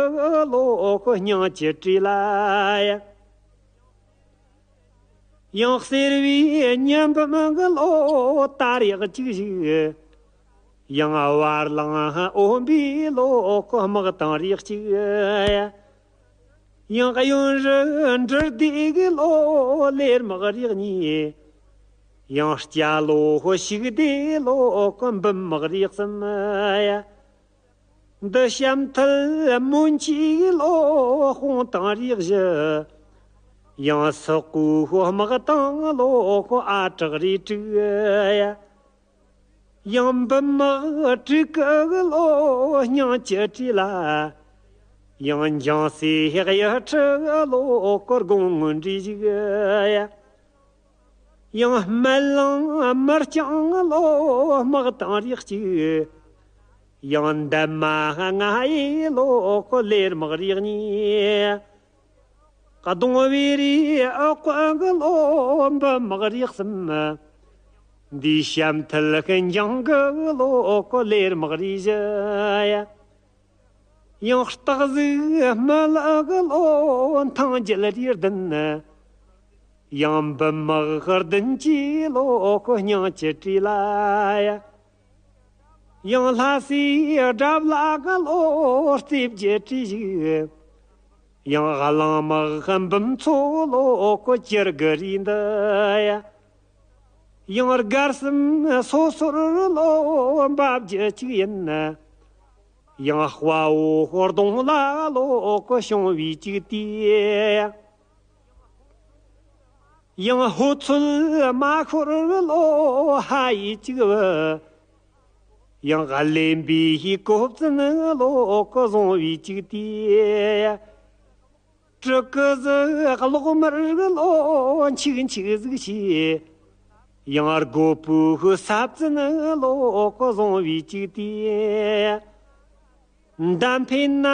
ལོ་ཁོ་སྙིང་གི་བྲིས་ལ་ཡ། ཡང་གསེར་བའི་ཉི་འབུམ་གི་ལོ་དར་ཡག་གཅིག་བཞུགས། ཡང་བར་ལང་འོན་པའི་ལོ་ཁོ་དམག་དང་རིགས་གཅིག་ཡ། ཡང་གཡོན་རུ་འབྲུ་སྡེ་གི་ལོ་ལེར་དམག་རིགས་གཉིས། ཡང་སྐྱ་ལོ་ཤུག་སྡེ་ལོ་ཁོ་འབུམ་དམག་རིགས་གསུམ་ཡ། འདི་བྱམས་མཐིལ་མོན་གྱི་ལོ་དཔུང་དང་རིགས་བཞི། ཡང་སོག་པོའི་དམག་དང་ལོ་ཁོ་ཨ་བྲག་རིགས་དྲུག་ཡ། ཡང་འབུམ་དམག་དྲུག་གི་ལོ་སྙིང་གི་བྲིས་ལ། ཡང་འཇང་སེ་གཡུ་ཁྲི་ལོ་ཁོ་དགུང་སྔོན་འདྲའི་བཞུགས་ཡ། ཡང་སྨད་གླིང་མི་རྐྱང་ལོ་དམག་དང་རིགས་གཅིག། ཡང་འདན་མ་ལྔ་ཡི་ལོ་ཁོ་ལེར་དམག་རིགས་གཉིས། གདོང་བུ་རི་ཨོ་ཀོ་གི་ལོ་འབུམ་དམག་རིགས་གསུམ། འདི་བྱམས་མཐིལ་ཤིན་ཅང་གི་ལོ་ཁོ་ལེར་དམག་རིགས་བཞི་ཡ། ཡང་སྟག་གཟིག་སྨད་ལ་གི་ལོ་ཐང་རྒྱལ་རིགས་བདུན། ཡང་འབུམ་དམག་བདུན་གྱི་ལོ་ཁོ་སྙིང་གི་བྲིས་ལ་ཡ། ཡང་ལྷ་སའི་དགྲ་བླ་གི་ལོ་རྩེ་བརྒྱད་བྲིས་ཤིག། ཡང་གླང་དམག་འབུམ་ཚོ་ལོ་ཁོ་ཅིར་གི་རིགས་འདི་ཡ། ཡང་སྒར་གསུམ་སོ་སོར་ལོ་འབབ་རྒྱུ་གཅིག་ཡིན། ཡང་དཔའ་བོ་གདོང་ལ་ལོ་ཁོ་བྱུང་བའི་གཅིག་དེ། ཡང་ཧོ་ཚོད་མ་ཤོར་ལོ་ཧ་ཡི་གཅིག་བུ། ཡང་གླེན་པའི་གོ་བཙུན་ལོ་ཁོ་བཟུང་བའི་གཅིག་དེ། གྲི་གུ་ཟིག་གློག་དམར་གི་ལོ་འཆིག་འཆིག་ཟིག་བྱས། ཡང་རྒོད་པོའི་ས་བཙན་ལོག་གི་བཟུང་བའི་ཅིག་དེ། མདའ་འཕེན་ན་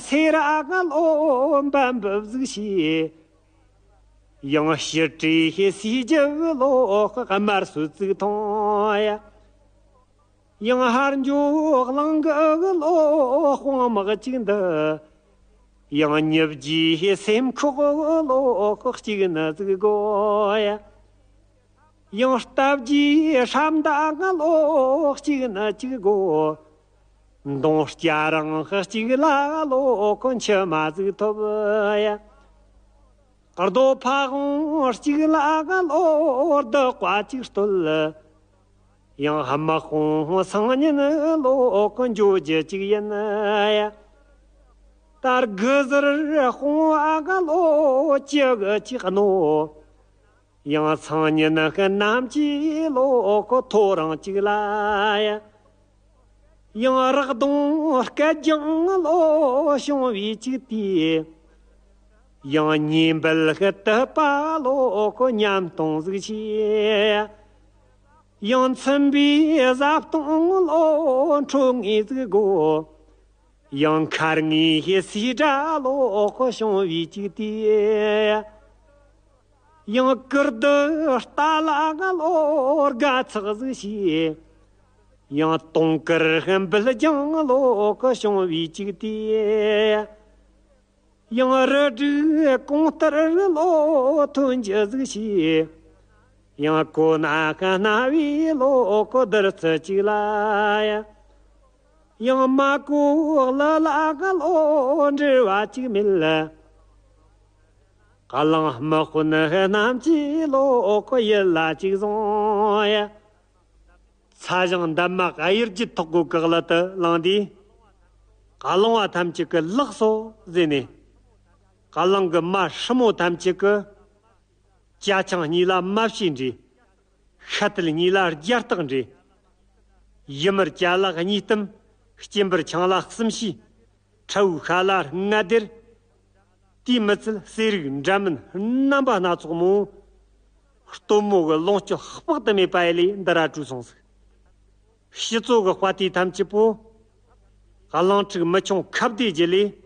སེ་ར་གི་ལོག་འབབ་འབབ་ཟིག་བྱས། ཡང་ཕྱི་དྲོའི་སའི་རྒྱབ་ལོག་གི་དམར་སོད་ཙིག་མཐོང་ཡ། ཡང་ཧར་འགྱོ་གླིང་གི་ལོག་དཔུང་དམག་ཅིག་འདུ། ཡང་ཉིབ་རྒྱུའི་སེམས་ཁོག་ལོག་གཅིག་ནི་ཟིག་དགོ་ཡ། ཡང་སྟབས་ཀྱིས་ཧྲམ་ཟླ་ང་ལོག་གཅིག་ནི་གཅིག་དགོ། མདུང་སྐྱ་རིང་གཅིག་ལ་ལོག་མཆི་མ་ཟིག་ཐོབ་ཡ། རྡོ་ཕ་བོང་གཅིག་ལ་ང་ལོག་རྡོ་ཀ་གཅིག་བརྟོལ། ཡང་དམག་དཔུང་སང་ཉིན་ལོག་འགྱོ་རྒྱུ་གཅིག་ཡིན་ཡ། ད་དགུ་ཟུར་དཔུང་ང་ལོག་ཅི་གི་ཅིག་གནོད། ཡང་སང་ཉིན་གནམ་གྱི་ལོག་ཐོ་རངས་ཅིག་ལ་ཡ། ཡང་རག་དུང་སྐད་རྒྱང་ལོག་བྱུང་བའི་ཅིག་དེ། ཡང་ཉེ་འབུལ་གི་དུད་པ་ལོག་གི་ཉམས་སྟོང་ཟིག་བྱས། ཡང་ཚིམ་པའི་བཟའ་བཏུང་ལོག་འཕྲོད་ངེས་ཟིག་དགོ། ཡང་མཁར་ངོས་སའི་སྒྲ་ལོག་གི་བྱུང་བའི་ཅིག་དེ། ཡང་ཀིར་དུ་རྟ་ལ་ང་ལོག་དགའ་ཚགས་ཟིག་བྱས། ཡང་དུང་དཀར་འབུད་རྒྱང་ལོག་གི་བྱུང་བའི་ཅིག་དེ། ཡང་རི་དྲུག་གོང་ལྟར་ལོག་ཐོན་རྒྱུ་ཟིག་བྱས། ཡང་གོ་ན་ཁ་སྣ་བའི་ལོག་གི་བདུད་རྩི་ཅིག་ལ་ཡ། ཡང་མ་གོ་ལ་ལ་ང་ལོག་འབྲེལ་བ་ཅིག་མེད། གླང་དམག་དཔོན་རྣམས་ཀྱིས་ལོག་གི་ཡིད་ལ་ཅིག་བཟུང་ཡ། ཚ་ཞང་འདབ་མ་གཡུ་རྒྱུད་ཐོག་གི་གི་ཀླད་དུ་ལངས་དུས། གླང་བ་ཐམས་ཅད་ཀྱིས་ལགས་སོ་ཟེར་ནས། གླང་གི་མ་སྲུ་མོ་ཐམས་ཅད་ཀྱིས། ཅ་ཆང་གཉིས་ལ་མ་ཕྱེ་འདྲེས། ཤ་དལ་གཉིས་ལ་རྒྱ་སྟག་འདྲེས། ཡུ་མུར་ཅ་ལག་གཉིས་གཏུམ། སྐྱིན་པར་ཆང་ལ་གསུམ་ཤེས། ཁྲ་བོའི་ཤ་ལ་ལྔ་སྡེར། དེའི་མི་ཚད་ཟས་རིགས་འདྲ་མིན་རྣམ་པ་སྣ་ཚོགས་མོ། སྟོན་མོ་གི་ལོངས་སྤྱོད་དཔག་ཏུ་མེད་པ་ཡེ་ལས་འདི་ར་བྲོས་སོང་ཟིག། ཕྱི་ཚོ་གི་དཔའ་རྟུལ་ཐམས་ཅད་པོ། གླིང་ཕྲུག་མི་ཆུང་ཁ་བདེ་རྒྱུད་ལས།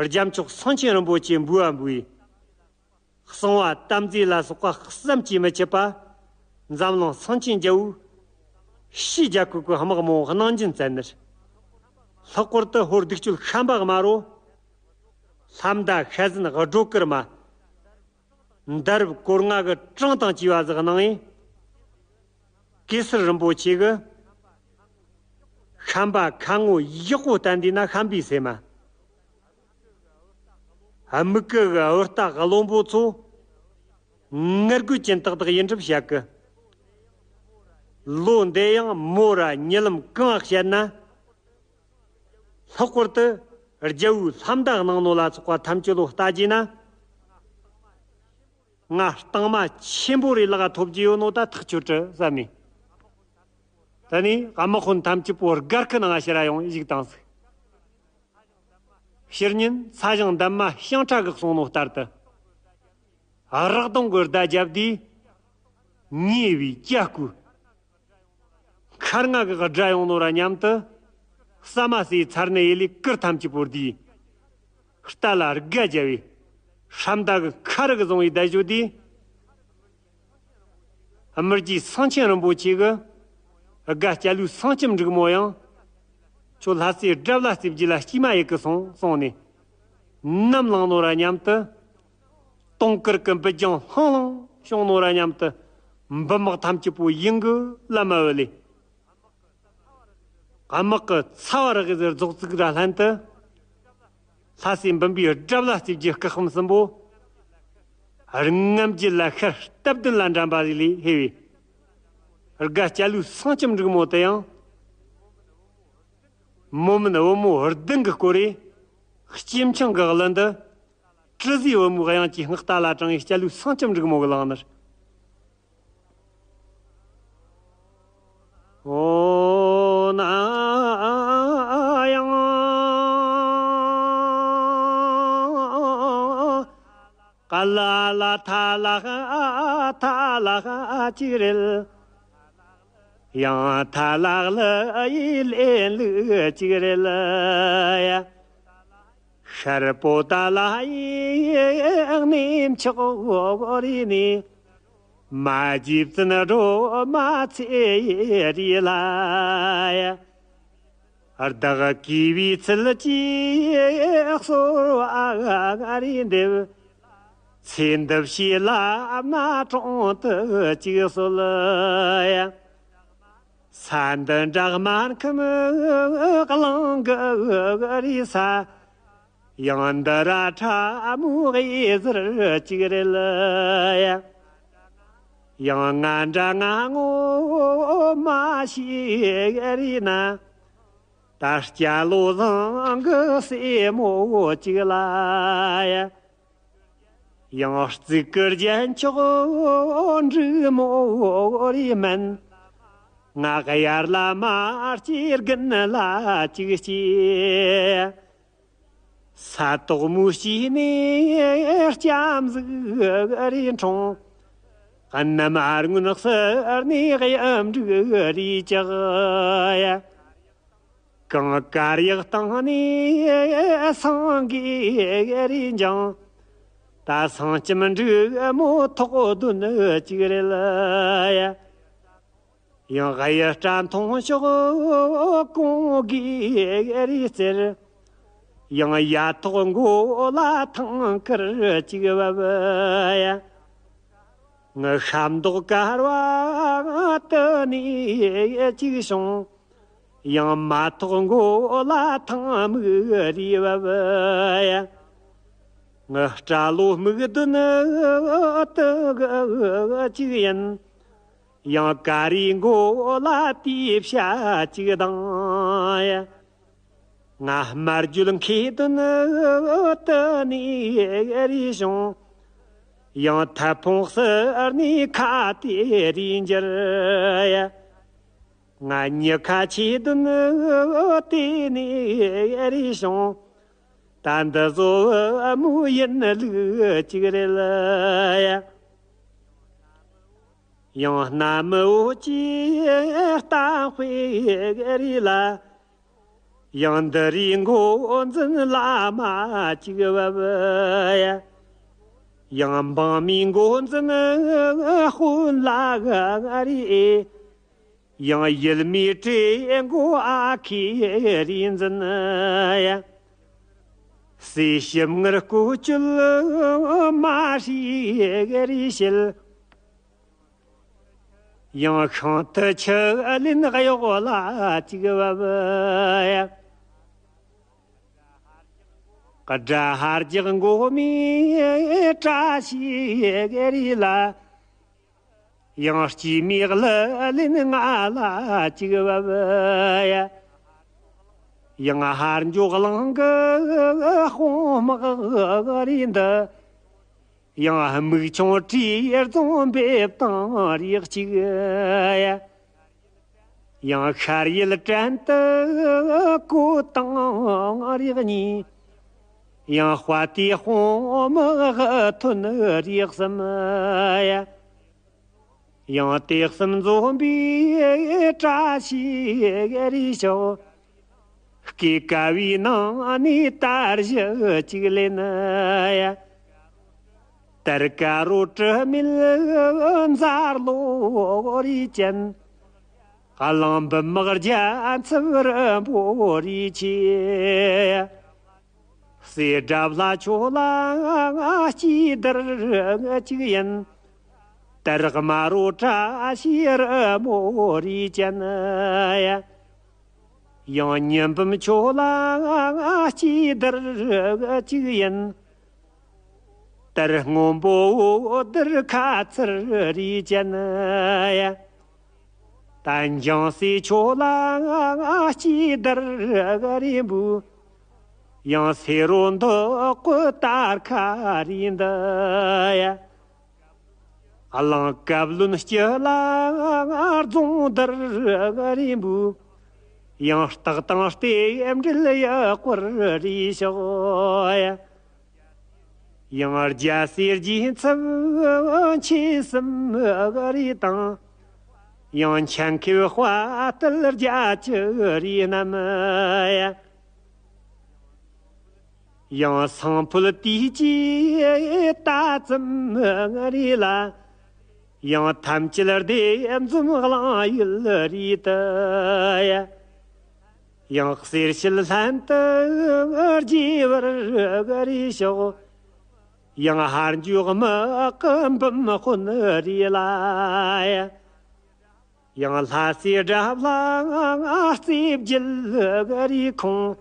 རྒྱལ་མཆོག་སེང་ཆེན་རིན་པོ་ཆེ་འབུལ་བ་འབུལ་བས། གསང་བ་དམ་རྫས་ལ་སོགས་པ་བསམ་གྱིས་མི་ཁྱབ་པ། འཛམ་གླིང་སེང་ཆེན་རྒྱལ་པོའི་ཕྱིའི་རྒྱལ་ཁབ་ཀྱི་དམག་མང་གནང་སྦྱིན་བསྩལ་ནས། ལྷག་པར་དུ་ཧོར་གདུགས་སྤྱོད་ཤན་པ་དམར་པོ། ལྷ་མདའ་ཤ་ཟན་སྒྲོ་སྐུར་མ། མདའ་རབ་གོར་ལྔ་གི་གྲངས་དང་བཅས་པ་ཟིག་གནང་ངས། གེ་སར་རིན་པོ་ཆེ་གིས། ཤན་པ་ཁ་ངོ་ཡག་པོ་བསྟན་དུས་ན་ཤན་པའི་སེམས་མ། དམིགས་བཀར་གི་བུ་རྟ་བློན་པོ་ཚོ། ངར་རྒོད་ཅན་ཏག་ཏག་ཡིན་གྲབས་བཤད་གི། ལོ་འདི་ཡང་མོ་ར་ཉི་ལམ་གང་བཤད་ན། ལྷག་པར་དུ་རྒྱལ་པོའི་ལྷ་མདའ་གནང་ནོ་ལ་སོགས་པ་ཐམས་ཅད་ལོ་ལྟ་རྒྱུ་ན། ང་རྟིང་མ་ཆེན་པོ་རེ་ལག་ཐོབ་རྒྱུ་ཡོད་ནོ་ད་ཐག་ཆོད་དྲི་བསམ་ནས། ད་ནི་དམག་དཔོན་ཐམས་ཅད་པོ་སྒར་ཁུ་ནང་ཕྱིར་ར་ཡོང་བཞུགས་བཏང་ཟིག། ཕྱི་ཉིན་ཚ་ཞང་འདབ་མ་ཤིང་ཁྲ་གིས་གསུངས་ནོ་ལྟར་དུ། རག་དུང་གི་བརྡ་བརྒྱབ་དུས། ཉེ་བའི་སྐྱ་སྐུ། མཁར་རྔ་གི་སྒྲ་ཡོང་ནོ་ར་མཉམ་དུ། ཟ་མ་ཟོས་ཚར་ནས་ཡེ་ལས་གུར་ཐམས་ཅད་པོ་བསྡུས། རྟ་ལ་སྒ་བརྒྱབ་པས། ཧྲམ་མདའ་གི་ཁ་རུ་གི་བཟུང་བའི་བརྡ་བརྗོད་དུས། དམུ་རྒྱུད་སེང་ཆེན་རིན་པོ་ཆེ་གིས། སྒ་སྐྱ་ལུའི་སེང་ལྕམ་འབྲུག་མོ་ཡང་། ཁྱོད་ལྷ་སའི་དགྲ་བླ་རྩེ་བརྒྱད་ལ་སྐྱེལ་མ་ཡེ་གི་སོང་གསུངས་ནས། ནམ་ལངས་ནོ་ར་མཉམ་དུ། དུང་དཀར་གི་འབུད་རྒྱང་ལྷང་ལྷང་བྱུང་ནོ་ར་མཉམ་དུ། འབུམ་དམག་ཐམས་ཅད་པོ་ཡུན་གི་ལམ་མ་བུད་ལས། དམག་གི་ཚ་བ་རག་གི་ཟེར་རྫོགས་ཚིག་ར་ལྷན་དུ། ལྷ་སའི་འབུམ་པའི་དགྲ་བླ་རྩེ་བརྒྱད་སྐུ་ཁམས་གསུམ་པོ། རྔམ་བརྗིད་ལ་ཤར་སྟབས་བདུན་ལ་འགྲན་པ་ལས་ལས་ཧེ་བས། སྒ་སྐྱ་ལུའི་སེང་ལྕམ་འབྲུག་མོ་དེ་ཡང་། མོ་མིན་བུ་མོ་བདུན་གི་སྐོར་རེ། སྐྱེམས་ཆང་གི་གླུ་འདི། དྲི་ཟའི་བུ་མོའི་དབྱངས་ཀྱིས་སྔགས་རྟ་ལ་དྲངས་པའི་སྐྱ་ལུའི་སེང་ལྕམ་འབྲུག་མོ་གིས་བླངས་ནས། ཨོ་ན་ཡང་ ཀ་ལ་ལ་ཐ་ལག་ཨ་ཐ་ལག་ཨ་ཅིག་རེད། ཡང་ཐ་ལག་ལ་ཡི་ལེན་ལུགས་ཅིག་རེད་ཡ། ཤར་པོ་ཏ་ལ་ཡི་གནས་མཆོག་རེད་ནི། མ་རྗེ་བཙུན་སྒྲོལ་མ་ཚེ་རིང་ལ་ཡ། བདག་གིས་བའི་ཚུལ་གྱིས་གསོལ་བ་རེ་འདེབས། ཚེ་འདི་ཕྱི་ལ་མནའ་དྲུང་དུ་གཅིག་གསོལ་ཡ། ས་འདི་འདྲ་སྨར་ཁམས་གླིང་གི་རེད་ས། ཡང་འདི་ར་ཁྲ་མོ་གཡས་ཟུར་གཅིག་རེད་ཡ། ཡང་ང་འདྲ་ང་ངོ་མ་ཤེས་རེད་ན། ད་སྐྱ་ལོ་བཟང་གི་སྲས་མོ་གཅིག་ལ་ཡ། ཡང་གཙུག་གི་རྒྱན་མཆོག་འབྲུག་མོ་རེད་མིན། ང་གཡར་ལ་མ་སྐྱེ་རྒན་ལ་གཅིག་སྐྱེས། ས་དོག་མོའི་དཀྱིལ་ནས་སྐྱ་མཛུབ་རེ་འཁྲུངས། གནམ་སྔོན་ཟུར་ནས་གཡུ་འབྲུག་རེ་བཀྱག་ཡ། གངས་དཀར་ཡག་སྟེང་ནས་སེང་གེ་རེ་འགྱིང་། ད་སེང་ལྕམ་འབྲུག་མོ་ཐོག་དོན་གཅིག་རེད་ཡ། ཡང་གཡུ་སྐྲ་མཐོང་ཕྱོགས་གོང་གི་རྩེར། ཡང་ཡ་ཐོག་མགོ་ལ་ཐང་དཀར་གཅིག་བབས་ཡ། ངི་ཤ་མདོག་དཀར་བ་དུ་ནས་གཅིག་བྱུང་། ཡང་མ་ཐོག་མགོ་ལ་ཐང་མིག་རེ་བབས་ཡ། ངི་སྐྲ་ལོ་སྨུག་ལྡན་དུ་གཅིག་ཡིན། ཡང་ཀ་རེ་མགོ་ལ་དེའི་བྱ་གཅིག་ལྡང་ཡ། ང་དམར་བརྗོད་མཁས་ལྡན་དུ་ནས་རེ་བྱུང་། ཡང་ཐབ་ཕོང་ཟུར་ནས་ཁ་དེ་རེ་འགྱུར་ཡ། ང་མྱི་ཁ་ཆེ་ལྡན་དེ་ནས་རེ་བྱུང་། ད་འདི་བཟོ་མོ་ཡིན་ལུགས་གཅིག་རེད་ཡ། ཡང་སྣ་མི་འོ་ཅི་ལྟ་དཔེ་རེད་ལ། ཡང་འདི་རེ་མགོ་འཛིན་བླ་མ་གཅིག་བབས་ཡ། ཡང་འབངས་མི་མགོ་འཛིན་དཔོན་ལ་རེ། ཡང་ཡུལ་མི་གྲོས་མགོ་ཨ་ཁུ་རེ་འཛིན་ཡ། སྲས་ཞིབ་མངར་བཀོལ་སྤྱོད་མ་ཧྲི་རེ་བྱེད། ཡང་ཤིང་རྟ་ཆུ་ལེན་གཡོག་ལ་གཅིག་བབས་ཡ། དགྲ་ཧར་རྒྱག་མགོ་མི་བཀྲ་ཤིས་རེ་ལ། ཡང་སྐྱེས་མི་གླུ་ལེན་ང་ལ་གཅིག་བབས་ཡ། ཡང་ཧར་འགྱོ་གླིང་གི་དཔུང་དམག་རེ་འདི། ཡང་སྨུག་ཆུང་བྲིས་རྫོང་འབེབས་དང་རིགས་གཅིག་ཡ། ཡང་ཤར་ཡུལ་བྲན་དུ་བཀོལ་དང་རིགས་གཉིས། ཡང་དཔའ་རྟུལ་དཔུང་དམག་ཐོན་རིགས་གསུམ་ཡ། ཡང་དེ་གསུམ་འཛོམས་པའི་བཀྲ་ཤིས་རེ་ཤོག། སྐེ་ཀ་བའི་ནང་ནས་དར་ཞི་གཅིག་ལེན་ཡ། དར་དཀར་རོ་དྲི་མེད་མཛའ་ལོ་རེ་ཅན། གླང་འབུམ་དམག་རྒྱལ་ཚབ་རིན་པོ་རེ་ཆེ། སྲས་དགྲ་ལྷ་ཁྱོད་ལ་སྐྱེས་དར་གཅིག་ཡིན། དར་དམར་རོ་བཀྲ་ཤིས་རི་མོ་རེ་ཅན་ཡ། ཡང་ཉི་འབུམ་ཁྱོད་ལ་སྐྱེས་དར་གཅིག་ཡིན། དར་སྔོན་པོ་དར་ཁ་ཚུར་རེ་ཅན་ཡ། ད་འཇང་སྲས་ཁྱོད་ལ་སྐྱེས་དར་རིང་པོ། ཡང་སེ་རོ་འདི་ཀོ་དར་ཁ་རེ་འདི་ཡ། གླང་བཀའ་བློན་སྐྱིད་ལ་རྫོང་དར་རིང་པོ། ཡང་སྟག་དང་རྟེན་འབྲེལ་ཡག་པོ་རེ་ཤོག་ཡ། ཡང་རྒྱལ་སྲས་རྗེ་ཚབ་མཆེད་གསུམ་རེ་དང་། ཡང་འཆང་ཁྱབ་དཔའ་རྟུལ་བརྒྱད་ཅུ་རེ་རྣམས། ཡང་སང་ཕོད་དུས་ཀྱི་ད་ཙམ་རེ་ལ། ཡང་ཐམས་ཅད་སྡེ་འཛོམས་གླིང་ཡུལ་རེ་དུ། ཡང་གསེར་ཕྱེད་ལྷན་དུ་རྒྱས་པར་རེ་ཤོག། ཡང་ཧར་འཇུག་དམག་གི་འབུམ་དཔོན་རེ་ལ། ཡང་ལྷ་སའི་དགྲ་ལྷ་རྩེ་བརྒྱད་རེ་ཁོངས།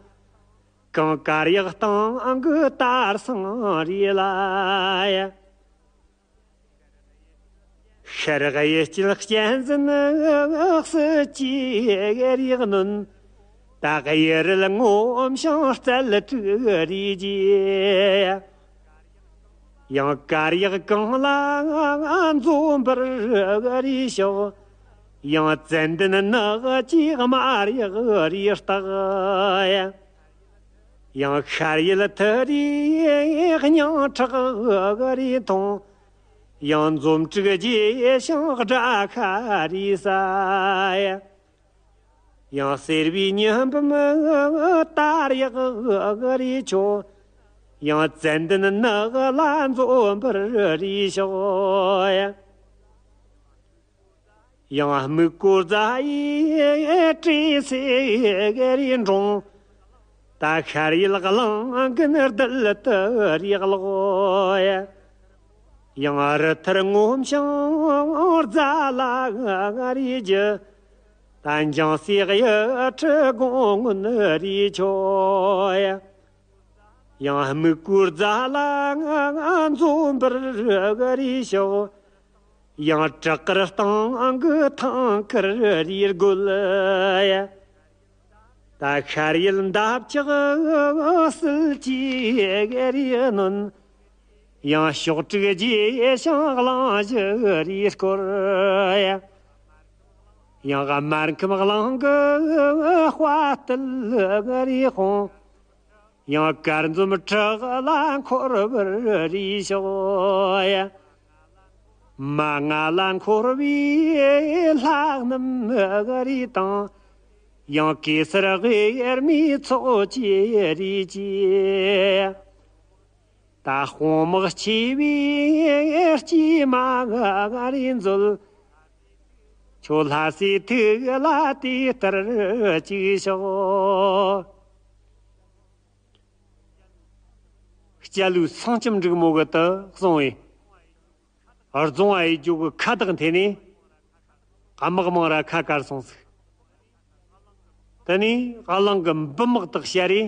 གངས་དཀར་ཡག་སྟེང་གི་དར་སེང་རེ་ལ། ཤར་གཡུ་སྐྱེད་གཅན་གཟན་སྲིད་ཀྱི་རེ་གནོན། ད་གཡུ་རལ་ངོམ་ཞིང་རྩལ་དྲུག་རེ་རྒྱས། ཡང་དཀར་ཡག་གངས་ལ་འཛོམས་པར་རེ་ཤོག། ཡང་ཙན་དན་ནགས་ཀྱི་དམར་ཡག་རེ་བརྟག། ཡང་ཤར་ཡུལ་ཐུ་རུའི་སྙིང་ཁྲག་རེ་འཐུང་། ཡང་འཛོམས་དྲུག་རྒྱས་ཤིང་དགྲ་ཤ་རེ་ཟ། ཡང་སེར་བའི་ཉི་འབུམ་དར་ཡག་རེ་མཆོད། ཡང་ཙན་དན་ནགས་ལ་འཛོམས་པར་རེ་ཤོག། ཡང་སྨུག་པོ་རྫ་ཡི་བྲེ་སེ་རེ་འབྲོང་། ད་ཤར་ཡུལ་གླིང་དགུན་རྡུལ་དུ་རེ་ཀློག། ཡང་རི་ཐུར་ངོམ་ཞིང་རྫ་ལ་རེ་རྒྱུ། ད་འཇང་སའི་གཡུ་ཁྲི་དགུང་སྔོན་རེ་མཆོད། ཡང་སྨུག་པོའི་རྫ་ལ་འཛོམས་པར་རེ་ཤོག། ཡང་བྲག་དཀར་སྟེང་གི་ཐང་དཀར་རེ་རྒོད། ད་ཤར་ཡུལ་འདབ་ཆགས་སིལ་གྱིས་རེ་གནོན། ཡང་ཕྱོགས་དྲུག་རྒྱས་ཤིང་གླིང་བཞི་རེ་བསྐོར། ཡང་དམར་ཁམས་གླིང་གི་དཔའ་རྟུལ་རེ་དཔུང་། ཡང་དཀར་འཛོམས་བྲག་ལ་འཁོར་བར་རེ་ཤོག། མ་ང་ལ་འཁོར་བའི་ལྷ་རྣམས་རེ་དང་། ཡང་གེ་སར་དབྱེར་མེད་ཚོགས་ཀྱིས་རེ་བཅས། ད་དཔུང་དམག་ཆེ་བའི་སྐྱེས་མ་རེ་མཛོད། ཁྱོད་ལྷ་སའི་ཐུགས་ལ་དེ་ལྟར་གཅིག་ཤོག། སྐྱ་ལོའི་སེང་ལྕམ་འབྲུག་མོ་གི་དུ་སོང་བས། རྫོང་ཨའི་ཇོ་གི་ཁ་བཏགས་འཐེན་ནས། དམག་མང་ར་ཁ་བཀར་སོང་ཟིག། དེ་ནས་གླིང་གི་འབུམ་དམག་དག་བཤལ་རས།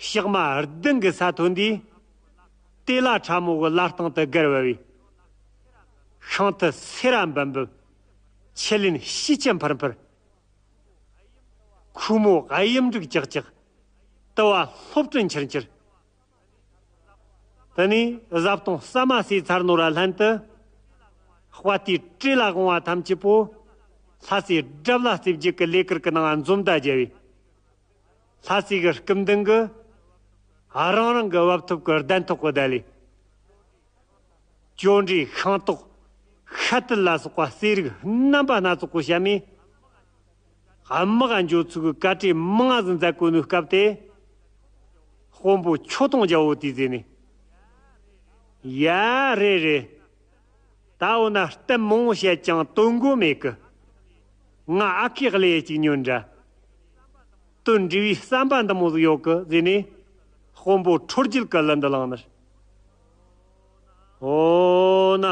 ཞག་མ་བདུན་གི་ས་ཐོན་དུས། དེ་ལ་ཁྲ་མོ་གི་ལ་སྟེང་དུ་སྒར་བབས་པས། ཤིང་ཐུ་སེ་ར་འབུམ་འབུམ། ཆུ་ལེན་ཤུགས་ཆེན་འཕུར་འཕུར། ཁུ་མོ་གཡུ་འབྲུག་ཅག་ཅག། དུ་བ་ལྷོབ་སྤྲིན་འཕྱུར་འཕྱུར། དེ་ནས་བཟའ་བཏུང་ཟ་མ་ཟོས་ཚར་ནོ་ར་ལྷན་དུ། དཔའ་རྟུལ་བྲེ་ལ་དགོངས་པ་ཐམས་ཅད་པོ། ལྷ་སའི་དགྲ་བླ་རྩེ་བརྒྱད་ཀྱི་ལས་ཀར་གི་ནང་འཛོམས་ད་རྒྱབ་པས། ལྷ་སའི་གི་སྐུ་མདུན་གི། རང་རང་གི་བབ་ཐོབ་ཀྱི་གདན་ཐོག་གི་བསྡད་ལས། ཅོ་འདྲིའི་ཤིང་ཏོག། ཤ་དུལ་ལ་སོགས་པ་རྩེད་རིགས་རྣམ་པ་སྣ་ཚོགས་པོ་བཤམས་ནས། དམག་འགྱོ་ཚུགས་གི་གར་ཁྲིད་མང་ང་ཟིག་མཛད་གོ་ནོའི་སྐབས་དེ། དཔོན་པོ་ཆོས་དུང་རྒྱལ་བོ་དེས་ཟེར་ནས། ཡ། རེད་རེད། ད་འོ་ན་གཏམ་མང་བོ་བཤད་ཀྱང་དོན་གོ་མེད་གི། ང་ཨ་ཁུའི་གླུ་ཡི་གཅིག་ཉོན་འདྲ། དོན་འདྲ་བའི་བསམ་པ་འདི་མོ་ཟིག་ཡོད་གི་ཟེར་ནས། དཔོན་པོ་ཁྲོ་རྒྱལ་གྱི་གླུ་འདི་བླངས་ནས། འོ་ན་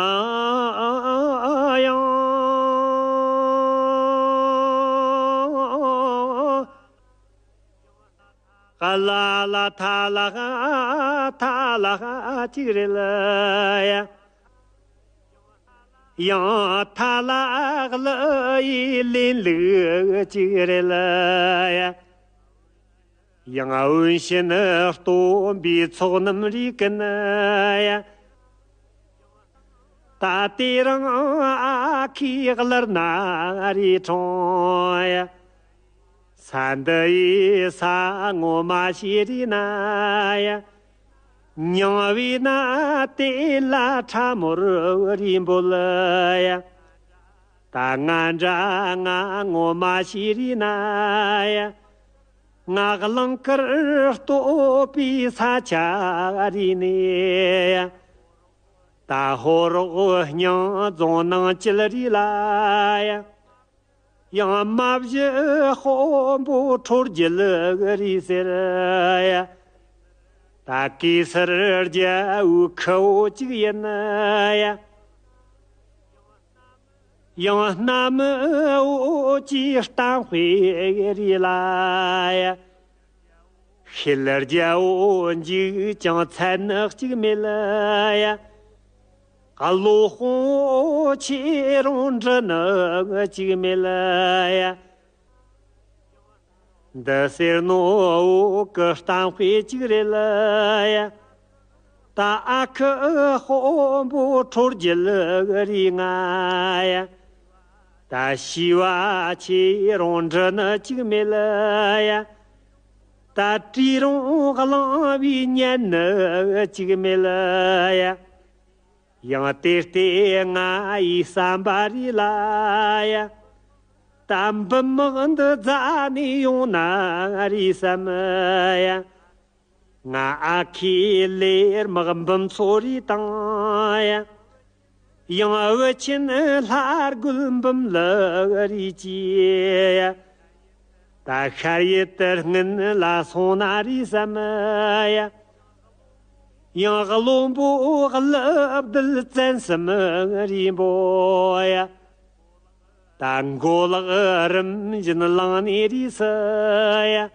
ཡང་། ཨ་ལ་ལ་ཐ་ལ་ཐ་ལ་གཅིག་རེད་ལ་ཡ། ཡང་ཐ་ལ་གླུ་ཡི་ལེན་ལུགས་གཅིག་རེད་ལ་ཡ། ཡང་བོན་ཞི་ནི་སྟོན་པའི་ཚོགས་རྣམས་རིག་གི་ནི་ཡ། ད་དེ་རིང་ཨ་ཁུའི་གླུ་སྣ་རེ་འཁྲུངས་ཡ། ས་འདི་ཡི་ས་ངོ་མ་ཤེས་རེ་ན་ཡ། མྱང་བས་ན་དེ་ལ་ཁྲ་མོར་རེ་འབོད་ཡ། ད་ང་འདྲ་ང་ངོ་མ་ཤེས་རེ་ན་ཡ། ང་གླིང་དཀར་སྟོད་པའི་ས་ཆ་རེ་ནས་ཡ། ད་ཧོ་རོག་སྙིང་རྫོང་ནང་བཅུད་རེ་ལ་ཡ། ཡང་མ་བཞི་དཔོན་པོ་ཁྲོ་རྒྱལ་རེད་ཟེར་ཡ། ད་གེ་སར་རྒྱལ་བོའི་ཁུ་བོ་གཅིག་ཡིན་ཡ། ཡང་གནའ་མི་བོད་ཀྱི་གཏམ་དཔེ་རེད་ལ་ཡ། ཤེལ་རྒྱལ་བོ་འཇིག་ཀྱང་མཚན་གཅིག་མེད་ལ་ཡ། བློ་དཔུང་བོ་ཆེ་རུང་འདྲི་ནི་གཅིག་མེད་ལ་ཡ། འདི་ཟེར་ནོ་བོད་ཀྱི་གཏམ་དཔེ་གཅིག་རེད་ལ་ཡ། ད་ཨ་ཁུ་དཔོན་པོ་ཁྲོ་རྒྱལ་རེད་ང་ཡ། ད་ཤེས་པ་ཆེ་རུང་འདྲི་ནི་གཅིག་མེད་ལ་ཡ། ད་བྲིས་རུང་བླངས་པས་ཉན་ནི་གཅིག་མེད་ལ་ཡ། ཡང་དེ་ལྟས་ང་ཡི་བསམ་པ་རེད་ལ་ཡ། ད་འབུམ་དམག་འདི་རྫ་ནས་ཡོང་ན་རེད་བསམ་ཡ། ང་ཨ་ཁུའི་ལས་དམག་འབུམ་ཚོ་རེ་བཏང་ཡ། ཡང་བུ་ཆེན་ལྷ་རྒོད་འབུམ་ལུག་རེ་གྱིས་ཡ། ད་ཤར་ཡུལ་དུ་སྔུན་ལ་སོང་ན་རེད་བསམ་ཡ། ཡང་བློན་པོ་ཀླུ་བདུད་བཙན་གསུམ་རེ་འབོད་ཡ། ད་མགོ་ལག་རིམ་བཞིན་བླངས་ནས་རེད་སུ་ཡ།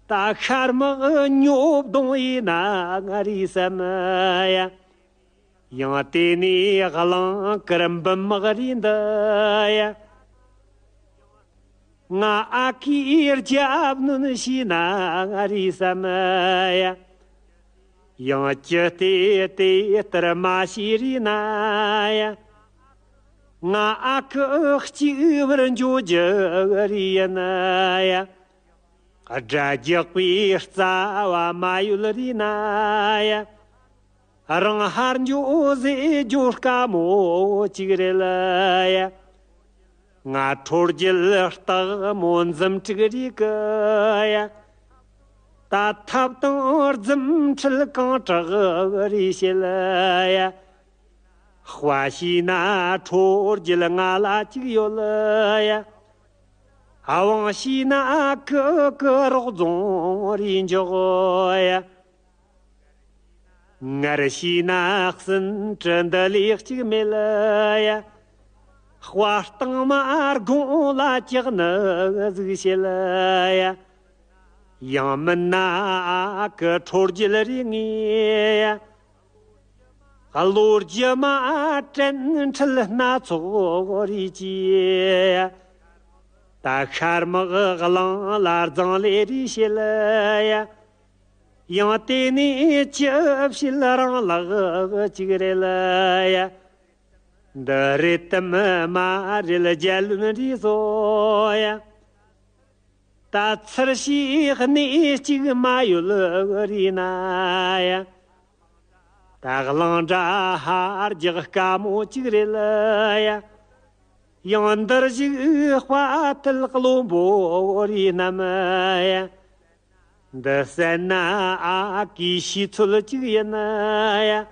ད་ཤར་དམག་སྨྱོ་བརྡུང་ཡིན་ན་རེད་བསམ་ཡ། ཡང་དེ་ནས་གླིང་དཀར་འབུམ་དམག་རེད་འདི་ཡ། ང་ཨ་ཁུའི་རྒྱབ་གནོན་བྱས་ན་རེད་བསམ་ཡ། ཡང་ཅི་སྟེ་དེ་ལྟར་མ་བྱས་རེད་ན་ཡ། ང་ཨ་ཁུ་གཅིག་པུར་འགྱོ་རྒྱུ་རེད་ཡིན་ཡ། དགྲ་རྒྱག་པའི་རྩ་བ་མ་ཡོད་རེད་ན་ཡ། རང་ཧར་འགྱོ་ཟེར་རྒྱུ་དཀའ་མོ་གཅིག་རེད་ལ་ཡ། ང་ཁྲོ་རྒྱལ་སྟག་མོ་འཛུམ་དྲུག་རེད་གི་ཡ། ད་ཐབ་དང་རྫུ་འཕྲུལ་གང་དྲག་རེད་བཤད་ལ་ཡ། དཔའ་བྱས་ན་ཁྲོ་རྒྱལ་ང་ལ་གཅིག་ཡོད་ལ་ཡ། དབང་བྱས་ན་ཀུ་ཀུ་རོག་རྫོང་རེ་འཇོག་ཡ། ངར་བྱས་ན་གསུམ་དྲུག་འདི་ལས་གཅིག་མེད་ལ་ཡ། དཔའ་གཏིང་མ་དགུང་ལ་བཀྱག་ནི་ཟིག་བྱེད་ལ་ཡ། ཡང་མིན་ན་ཨ་ཁུ་ཁྲོ་རྒྱལ་རེ་ངེས་ཡ། གློ་རྒྱུ་མ་བྲན་ཁྲིད་སྣ་ཚོགས་རེ་གྱིས་ཡ། ད་ཤར་དམག་གླིང་ལ་རྫོང་ལས་རེ་བྱེད་ལ་ཡ། ཡང་དེ་ནས་ཅི་བྱེད་རང་ལག་གཅིག་རེད་ལ་ཡ། འདི་རེད་དམ་མ་རེད་རྒྱལ་བློན་རེ་བཟོ་ཡ། ད་ཚུར་བྱས་གནས་གཅིག་མ་ཡོད་རེད་ན་ཡ། ད་གླིང་དགྲ་ཧ་རྒྱག་དཀའ་མོ་གཅིག་རེད་ལ་ཡ། ཡང་འདིར་བཞུགས་དཔའ་ཐུལ་བློན་པོ་རེ་རྣམས་ཡ། འདི་བསད་ན་ཨ་ཁུའི་ཤེས་ཚོད་གཅིག་ཡིན་ཡ།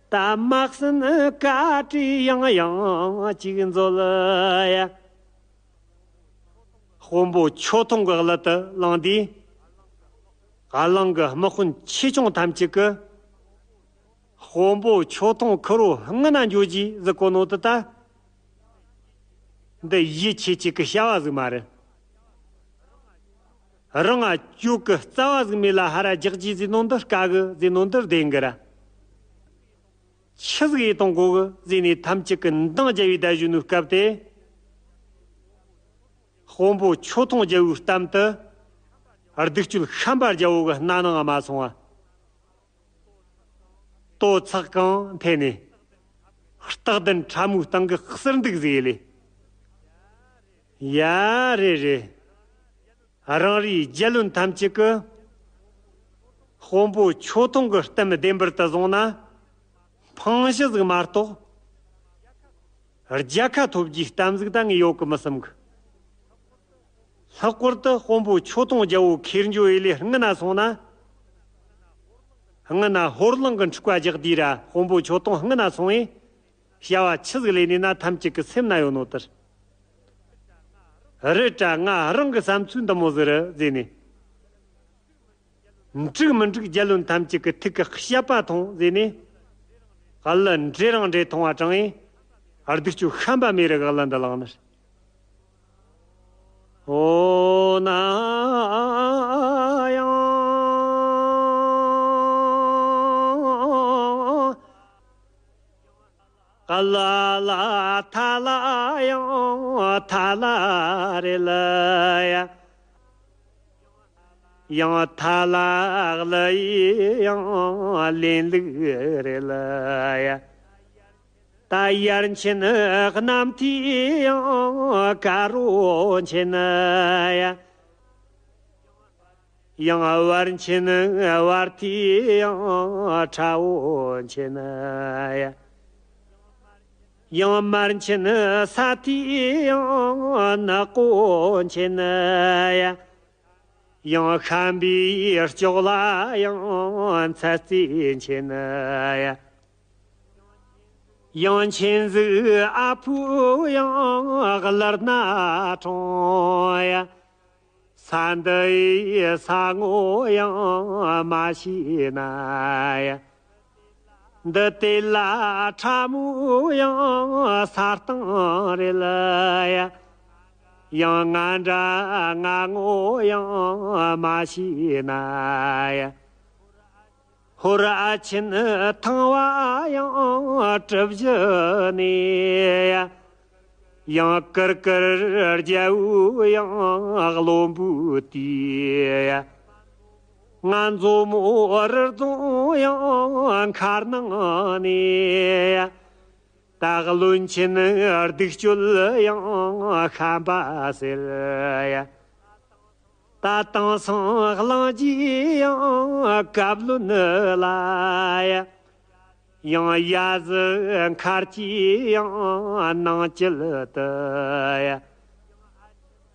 ད་མ་གསོན་བཀའ་དྲིན་ཡང་ཡང་གཅིག་མཛོད་ཡ། དཔོན་པོ་ཆོ་ཐུང་གི་གླུ་དེ་བླངས་དུས། གླིང་གི་དམག་དཔོན་ཆེ་ཆུང་ཐམས་ཅད་ཀྱིས། དཔོན་པོ་ཆོ་ཐུང་ཁུར་བོ་སྔུན་ན་འགྱོ་རྒྱུ་ཟེར་གོ་ནོ་དེ་ད། འདི་ཡིད་ཆེས་བྱེད་གི་བྱ་བ་ཟིག་མ་རེད། རང་ང་གཅོད་གི་རྩ་བ་ཟིག་མེད་ལ་ཧར་རྒྱག་རྒྱུ་ཟེར་ནོ་འདི་དཀའ་གི་ཟེར་ནོ་འདི་བདེན་གི་ར། ཆི་ཟིག་ཡེ་གཏོང་དགོ་གི་ཟེར་ནས་ཐམས་ཅད་ཀྱིས་འདང་རྒྱབ་བས་བསྡད་བཞུགས་ནོའི་སྐབས་དེ། དཔོན་པོ་ཆོ་ཐུང་རྒྱལ་བོའི་གཏམ་དེ། གདུགས་ཅན་ཤན་པ་རྒྱལ་བོ་གི་སྣ་ནང་ང་མ་སོང་བ། ལྟོ་ཚག་གང་འཐེན་ནས། སྟག་གདན་ཁྲ་མོའི་སྟེང་གི་གསེར་འདུག་ཟིག་ལས། ཡ་རེད་རེད། རང་རེའི་རྒྱལ་བློན་ཐམས་ཅད་ཀྱིས། དཔོན་པོ་ཆོ་ཐུང་གི་གཏམ་བདེན་པར་དུ་བཟུང་ན། འཕང་བྱེད་ཟིག་མ་གཏོགས། རྒྱལ་ཁ་ཐོབ་རྒྱུའི་གཏམ་ཟིག་ད་ངས་ཡོད་གི་མི་བསམ་གི། ལྷག་པར་དུ་དཔོན་པོ་ཆོ་ཐུང་རྒྱལ་པོ་ཁེར་འཇོ་ཡེ་ལས་སྔུན་ན་སོང་ན། སྔུན་ན་ཧོར་གླིང་གི་འཁྲུག་པ་རྒྱག་དུས་ར་དཔོན་པོ་ཆོ་ཐུང་སྔུན་ན་སོང་ངས། བྱ་བ་ཆི་ཟིག་ལས་ནས་ན་ཐམས་ཅད་ཀྱི་སེམས་ན་ཡོད་ནོ་དེར། རེད་དྲ་ང་རང་གི་བསམ་ཚུལ་འདི་མོ་ཟིག་རེད་ཟེར་ནས། འགྲིག་མི་འགྲིག་རྒྱལ་བློན་ཐམས་ཅད་ཀྱི་ཐུགས་ཀྱི་བཤད་པ་ཐོངས་ཟེར་ནས། ག་ལ་འདྲེ་རང་འདྲེ་མཐོང་བ་དྲངས་ཡིན། སྡིག་སྤྱོད་ཤན་པ་མེ་རི་ག་ལ་འདི་ལངས་ནས། ཨོ་ན་ཡང་། ག་ལ་ལ་ཐ་ལ་ཡང་ཐ་ལ་རེ་ལ་ཡ། ཡང་ཐ་ལག་ལ་ཡང་ལེན་ལུགས་རེ་ལ་ཡ། ད་ཡར་ཆེན་གནམ་ཐིག་ཡང་དཀར་རོ་ཆེན་ཡ། ཡང་བར་ཆེན་བར་ཐིག་ཡང་ཁྲ་བོ་ཆེན་ཡ། ཡང་མར་ཆེན་ས་ཐིག་ཡང་ནག་པོ་ཆེན་ཡ། ཡང་ཤམ་པའི་ལྕོག་ལ་ཡང་ཚ་རྩེ་ཆེན་ཡ། ཡང་ཆེན་གཟིག་ཨ་ཕུ་ཡང་གླུར་ན་ཁྲོང་ཡ། ས་འདི་ཡི་ས་ངོ་ཡང་མ་ཤེས་ན་ཡ། འདི་དེ་ལ་ཁྲ་མོ་ཡང་ས་སྟེང་རེད་ལ་ཡ། ཡང་ང་འདྲ་ང་ངོ་ཡང་མ་ཤེས་ན་ཡ། ཧོར་ཨ་ཆེན་ཐང་བ་ཡང་གྲུ་བཞི་ནས། ཡང་ཀིར་ཀིར་རྒྱལ་པོ་ཡང་བློན་པོའི་དུས། ང་མཛོ་མོ་རི་རྫོང་ཡང་མཁར་ནང་ནས། ད་བློན་ཆེན་སྡིག་སྤྱོད་ཡང་ཤན་པ་ཟེར་ཡ། ད་དེང་སང་གླིང་རྗེ་ཡང་བཀའ་བློན་ལ་ཡ། ཡང་ཡ་ཟི་མཁར་གྱི་ཡང་ནང་བཅུད་དུ་ཡ།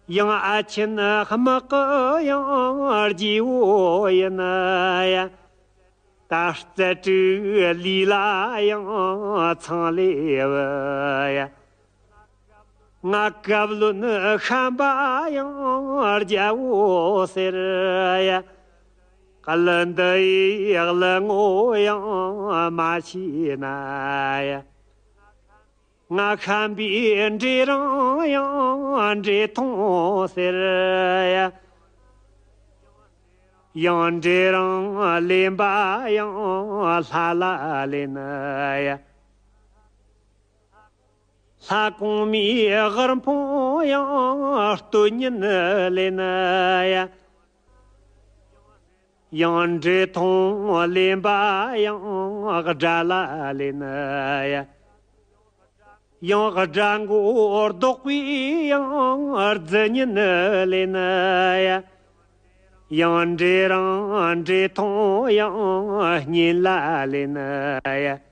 ཡང་ཨ་ཆེན་དམག་གི་ཡང་རྗེ་བོ་ཡིན་ཡ། ད་རྩལ་སྤྲུགས་ལུས་ལ་ཡང་ཚང་ལས་བུ་ཡ། ང་བཀའ་བློན་ཤན་པ་ཡང་རྒྱལ་པོ་ཟེར་ཡ། གླུ་འདི་ཡི་གླུ་ངོ་ཡང་མ་ཤེས་ན་ཡ། ང་ཤམ་པའི་འདྲེ་རང་ཡང་འདྲེ་མཐོང་ཟེར་ཡ། ཡང་འདྲེ་རང་ལེན་པ་ཡང་ལྷ་ལ་ལེན་ཡ། ལྷ་གོང་མའི་དབུར་འཕོངས་ཡང་སྟོད་ཉིན་ལེན་ཡ། ཡང་འདྲེ་མཐོང་ལེན་པ་ཡང་དགྲ་ལ་ལེན་ཡ། ཡང་དགྲ་མགོ་བཟློག་པའི་ཡང་རྫི་ཉིན་ལེན་ཡ། ཡང་འདྲེ་རང་འདྲེ་མཐོང་ཡང་གཉེན་ལ་ལེན་ཡ།